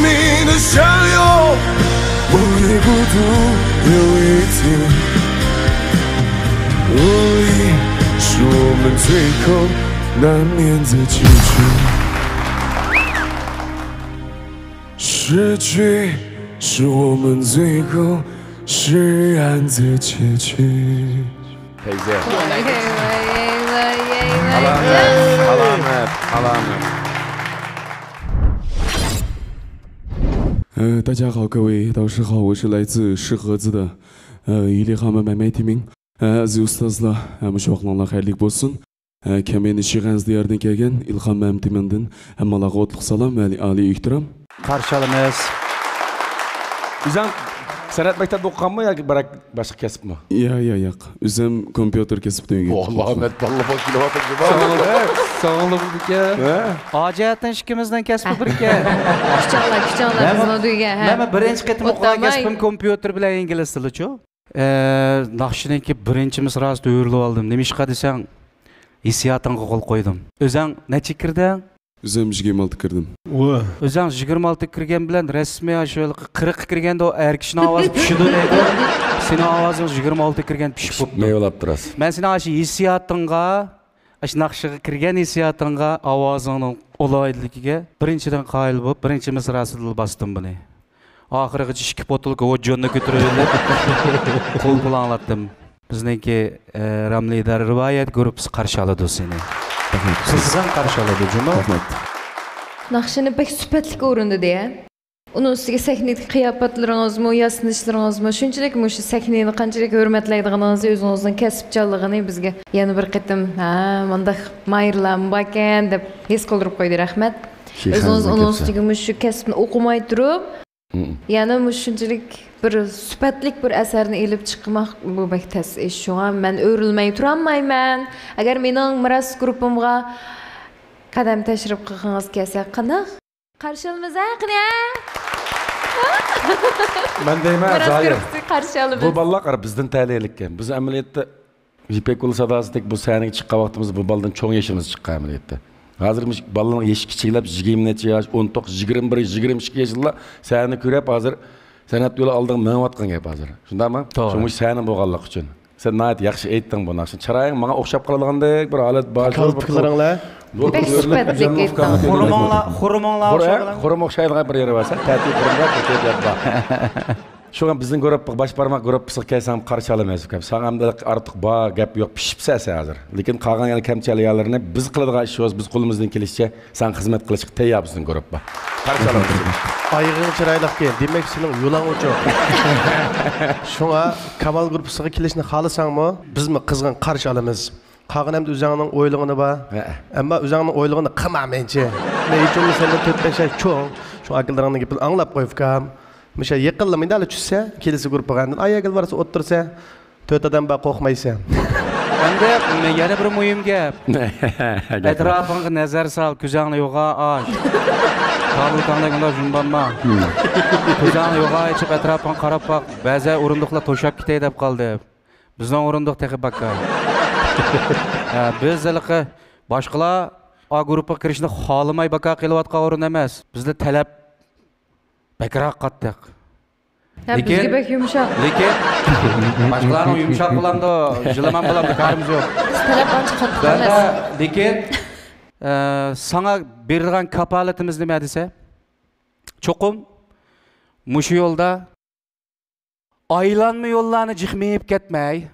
命的相拥，不会孤独有一天。无力是我们最后难免的结局。失去是我们最后释然的结局。 Teyze. Vay, vay, vay, vay, vay. Alamet, alamet, alamet. 呃，大家好，各位导师好，我是来自石河子的，呃， ئىلھام ھەم ئەمەي تىمىڭ. ئەزىز ئۇستازلار، مۇشۇ ۋاقىتلىرىڭلار خەيرلىك بولسۇن. كەمىنە شىغەنز دىيارىدىن كەلگەن ئىلھام ھەم تىمىڭدىن ھەممىڭلارغا ئوتلۇق سالام ۋە ئالىي ئېھتىرام. قارشى ئالىمىز. ئۆزۈڭ سەنئەت مەكتەپتە ئوقۇغانمۇ ياكى بىراق باشقا كەسىپمۇ؟ يا، يا، يوق. ئۆزۈم كومپيۇتېر كەسپىدە ئۆگەنگەن. ئاللا، ئەمەت باللا بولۇپ كېلىۋاتىدۇ جۇما. ساڭا، ساڭا بولىدىكەن. ھە؟ ھاجەتتىن ئىككىمىزنىڭ كەسپى بىر ئىكەن. كۈچاڭلار، كۈچاڭلار، بىزنىڭ دۈگە، ھە. مەن بىرىنچى قېتىم ئوقۇغان كەسپىم كومپيۇتېر بىلەن ئىنگلىز تىلىچۇ. ئە، ناخشىنىڭكى بىرىنچى مىسراسىدا ھۆرۈلۈۋالدىم. نېمىشقا دېسەڭ، ھېسسىياتىڭغا غول قويدۇم. ئۆزەڭ نەچچە كىردىڭ؟ ئۆزۈم يىگىرمە ئالتە كىردىم. ۋو. ئۆزەڭ يىگىرمە ئالتە كىرگەن بىلەن رەسمىي شۇ قىرىققا كىرگەندە ئۇ ئەر كىشىنىڭ ئاۋازى پىشىدۇ دەيدۇ. سېنىڭ ئاۋازىڭ يىگىرمە ئالتە كىرگەن پىشىپ بوپتۇ. مەيۋە بولاپتۇ راست. مەن سېنىڭ ئاشۇ ھېسسىياتىڭغا، ئاشۇ ناخشىغا كىرگەن ھېسسىياتىڭغا، ئاۋازىڭنىڭ ئالاھىدىلىكىگە بىرىنچىدىن قايىل بولۇپ، بىرىنچى مىسراسىدىلا باستىم بۇنى. ئاخىرىغىچە ئىككى بوتۇلكا ۋوججوننى كۆتۈرۈۋېلىپ، قول-پۇل ئاڭلاتتىم. بىزنىڭكى، ئە، راملى ئىدارە رىۋايەت گۇرۇپپىسى قارشى ئالىدۇ سېنى. رەھمەت. قىزغىن قارشى ئالىدۇ جۇمۇ. رەھمەت. ناخشىنى بەك سۈپەتلىك ئورۇندىدى، ھە؟ ئۇنىڭ ئۈستىگە سەھنىدىكى قىياپەتلىرىڭىزمۇ، ياسىنىشلىرىڭىزمۇ شۇنچىلىك مۇشۇ سەھنىنى قانچىلىك ھۆرمەتلەيدىغىنىڭىزنى، ئۆزىڭىزنىڭ كەسىپچانلىقىنى بىزگە يەنە بىر قېتىم، ھە، مۇنداق ماھىرلارمۇ باركەن دەپ ھېس قىلدۇرۇپ قويدى. رەھمەت. شېخ ئۆزىڭىز سەنىڭ ئۇنىڭ كەسپى. ئۈستىگە مۇشۇ كەسىپنى ئوقۇماي تۇرۇپ، مم. يەنە مۇشۇنچىلىك بىر سۈپەتلىك بىر ئەسەرنى ئېلىپ چىقماق، بۇ بەك تەس ئىش. شۇڭا مەن ئۆرۈلمەي تۇرالمايمەن. ئەگەر مېنىڭ مىراس گۇرۇپپامغا قەدەم تەشرىپ قىلغىڭىز كەلسە، قانداق؟ قارشى ئالىمىز، ھە، قېنى، ھە؟ مەن دەيمەن، مىراس زاھىر، گۇرۇپپىسى قارشى ئالىمىز. بۇ بالىلار، قارا، بىزدىن تەلەيلىككەن. بىز ئەمەلىيەتتە يىپەك يولى ساداسىدەك بۇ سەھنىگە چىققان ۋاقتىمىزدا بۇ بالىدىن چوڭ يېشىمىزدا چىققان ئەمەلىيەتتە. ھازىر مۇشۇ بالىنىڭ يېشى كىچىكلەپ، يىگىرمە نەچچە ياش، ئون توققۇز، يىگىرمە بىر، يىگىرمە ئىككى ياشلار سەھنە كۆرۈپ، ھازىر سەنئەت يولى ئالدىغا مېڭىۋاتقان گەپ ھازىر. شۇنداقمۇ؟ توغرا. شۇ مۇشۇ سەھنە بولغانلىقى ئۈچۈن. سەن ناھايىتى ياخشى ئېيتتىڭ بۇ ناخشىنى. چىرايىڭ ماڭا ئوخشاپ قالىدىغاندەك بىر ھالەت بار. كالپۇكلىرىڭلار. بۇ بەك سۈپەتلىك ئېيتتىڭ. خۇرماڭلار، خۇرماڭلار ئوخشايدىغان. خۇرۇم ئوخشايدىغان بىر يېرى بار. سەن تەتۈر خۇرۇمدا بىر گەپ بار. شۇڭا بىزنىڭ گۇرۇپپىغا، باش بارماق گۇرۇپپىسىغا كەلسەڭ قارشى ئالىمىز ئۇكام. ساڭا ئەمدى ئارتۇق بار گەپ يوق، پىشىپسەن سەن ھازىر. لېكىن قالغان يەنە كەمچىل يەرلىرىنى بىز قىلىدىغان ئىش يوق، بىز قولىمىزدىن كېلىشىچە ساڭا خىزمەت قىلىشقا تەييار بىزنىڭ گۇرۇپپا. قارشى ئالىمىز. ئايىغىڭ چىرايلىقكەن، دېمەك سېنىڭ يولۇڭ ئوچۇق. شۇڭا كامال گۇرۇپپىسىغا كېلىشنى خالىساڭمۇ، بىزمۇ قىزغىن قارشى ئالىمىز. قالغىنى ئەمدى ئۆزۈڭنىڭ ئويلىغىنى بار. ھەئە. ئەمما ئۆزۈڭنىڭ ئويلىغىنى قىلما مەنچە. مەن ھېچ بولمىسا سەندىن تۆت بەش ياش چوڭ. شۇ ئاكىلىرىڭنىڭ گېپىنى ئاڭلاپ قوي ئۇكام. مۇشۇ يېقىنلا مۇنداقلا چۈشسە، كېلىسە گۇرۇپپىغا ئاندىن ئاياگۈل بارسا ئولتۇرسا، تۆت ئادەم بار قورقمايسەن. ئەمدى يەنە بىر مۇھىم گەپ. گەپ بار. ئەتراپىڭغا نەزەر سال، كۆزۈڭنى يوغان ئاچ. تابۇتاڭدەك ئۇنداق جۇمبانما. كۆزۈڭنى يوغان ئېچىپ ئەتراپىڭغا قاراپ باق. بەزى ئورۇندۇقلار توشاپ كېتەي دەپ قالدى. بىزنىڭ ئورۇندۇق تېخى باكا. ھە، بىز ھېلىقى باشقىلار ئا گۇرۇپپىغا كىرىشنى خالىماي باكا قېلىۋاتقان ئورۇن ئەمەس. بىزدە تەلەپ بەكرەك قاتتىق. ھە، لېكىن، بىزگە بەك يۇمشاق. لېكىن باشقىلارنىڭ يۇمشاق بولامدۇ، يىلىمان بولامدۇ، كارىمىز يوق. بىز تەلەپ ئانچە قاتتىق ئەمەس. لېكىن، ئە، ساڭا بېرىدىغان كاپالىتىمىز نېمە دېسە؟ چوقۇم مۇشۇ يولدا ئايلانما يوللارنى جىق مېڭىپ كەتمەي،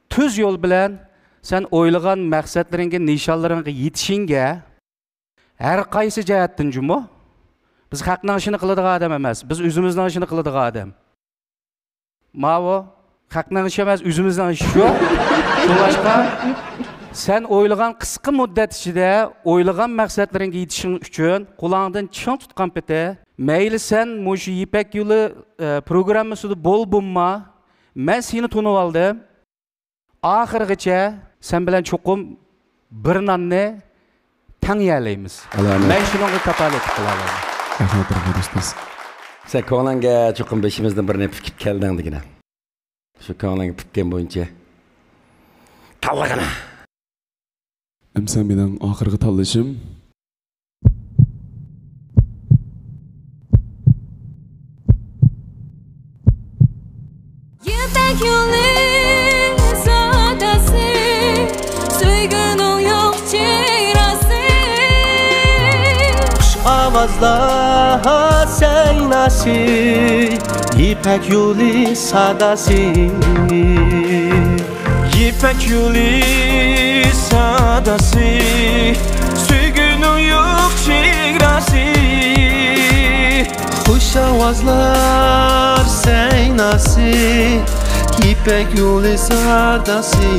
تۈز يول بىلەن سەن ئويلىغان مەقسەتلىرىڭگە، نىشانلىرىڭغا يېتىشىڭگە ھەر قايسى جەھەتتىن جۇمۇ. بىز خەقنىڭ ئىشىنى قىلىدىغان ئادەم ئەمەس، بىز ئۆزىمىزنىڭ ئىشىنى قىلىدىغان ئادەم. ماۋۇ خەقنىڭ ئىشى ئەمەس، ئۆزىمىزنىڭ ئىشى شۇ. شۇڭلاشقا سەن ئويلىغان قىسقا مۇددەت ئىچىدە ئويلىغان مەقسەتلىرىڭگە يېتىشىڭ ئۈچۈن قۇلاقتىن چىڭ تۇتقان پېتى، مەيلى سەن مۇشۇ يىپەك يولى، ئە، پروگراممىسىدا بول بولما، مەن سېنى تونۇۋالدىم. ئاخىرغىچە سەن بىلەن چوقۇم بىر ناننى تەڭ يەلەيمىز. ئالامەت. مەن شۇنىڭغا كاپالەتلىك قىلالايمەن. رەھمەت، رەھمەت، ئۇستاز. سەن كۆڭلۈڭگە چوقۇم بېشىمىزدىن بىرنى پۈكۈپ كەلدىڭ دېگىنە. شۇ كۆڭلۈڭگە پۈككەن بويىچە تاللىغىنا. ئەمسە مېنىڭ ئاخىرقى تاللىشىم. يىپەك يولى ساداسى، سۆيگۈنىڭ يوق چېگراسى. خۇش ئاۋازلار سەيناسى، يىپەك يولى ساداسى. يىپەك يولى ساداسى، سۆيگۈنىڭ يوق چېگراسى. خۇش ئاۋازلار سەيناسى، يىپەك يولى ساداسى.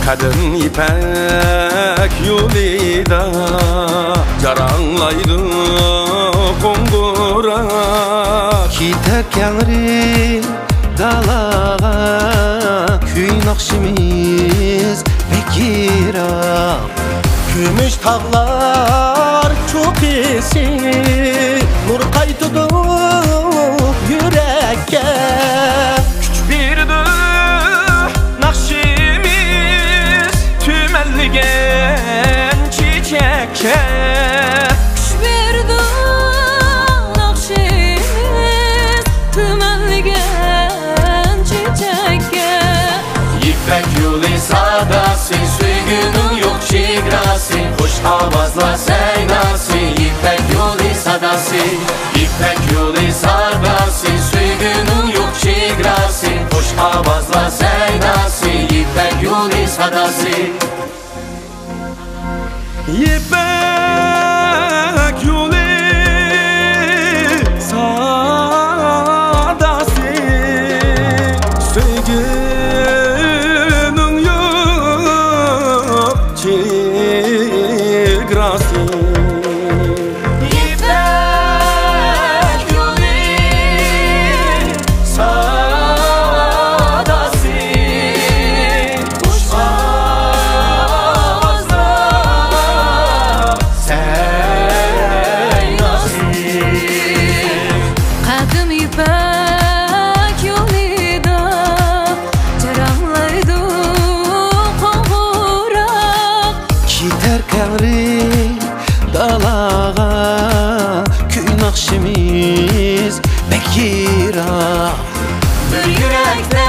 قەدىم يىپەك يولىدا جاراڭلايدۇ قوڭغۇراق. كېتەر كەڭرى دالاغا، كۈي ناخشىمىز بەك يىراق. كۈمۈش تاغلار چوققىسى نۇر قايتىدۇ يۈرەككە. كۈچ بېرىدۇ ناخشىمىز تۈمەنلىگەن چېچەككە. كۈچ بېرىدۇ ناخشىمىز تۈمەنلىگەن چېچەككە. يىپەك يولى ساداسى، سۆيگۈنىڭ يوق چېگراسى، خۇش ئاۋازلار سەيناسى، يىپەك يولى ساداسى. يىپەك يولى ساداسى، سۆيگۈنىڭ يوق چېگراسى، خۇش ئاۋازلار سەيناسى، يىپەك يولى ساداسى. يىپەك يولى ساداسى، سۆيگۈنىڭ يوق چېگراسى. يىپەك يولى ساداسى، خۇش ئاۋازلار سەيناسى. قەدىم يىپەك يولىدا جاراڭلايدۇ قوڭغۇراق. كېتەر كەڭرى دالاغا، كۈي ناخشىمىز بەك يىراق. بىر يۈرەكتە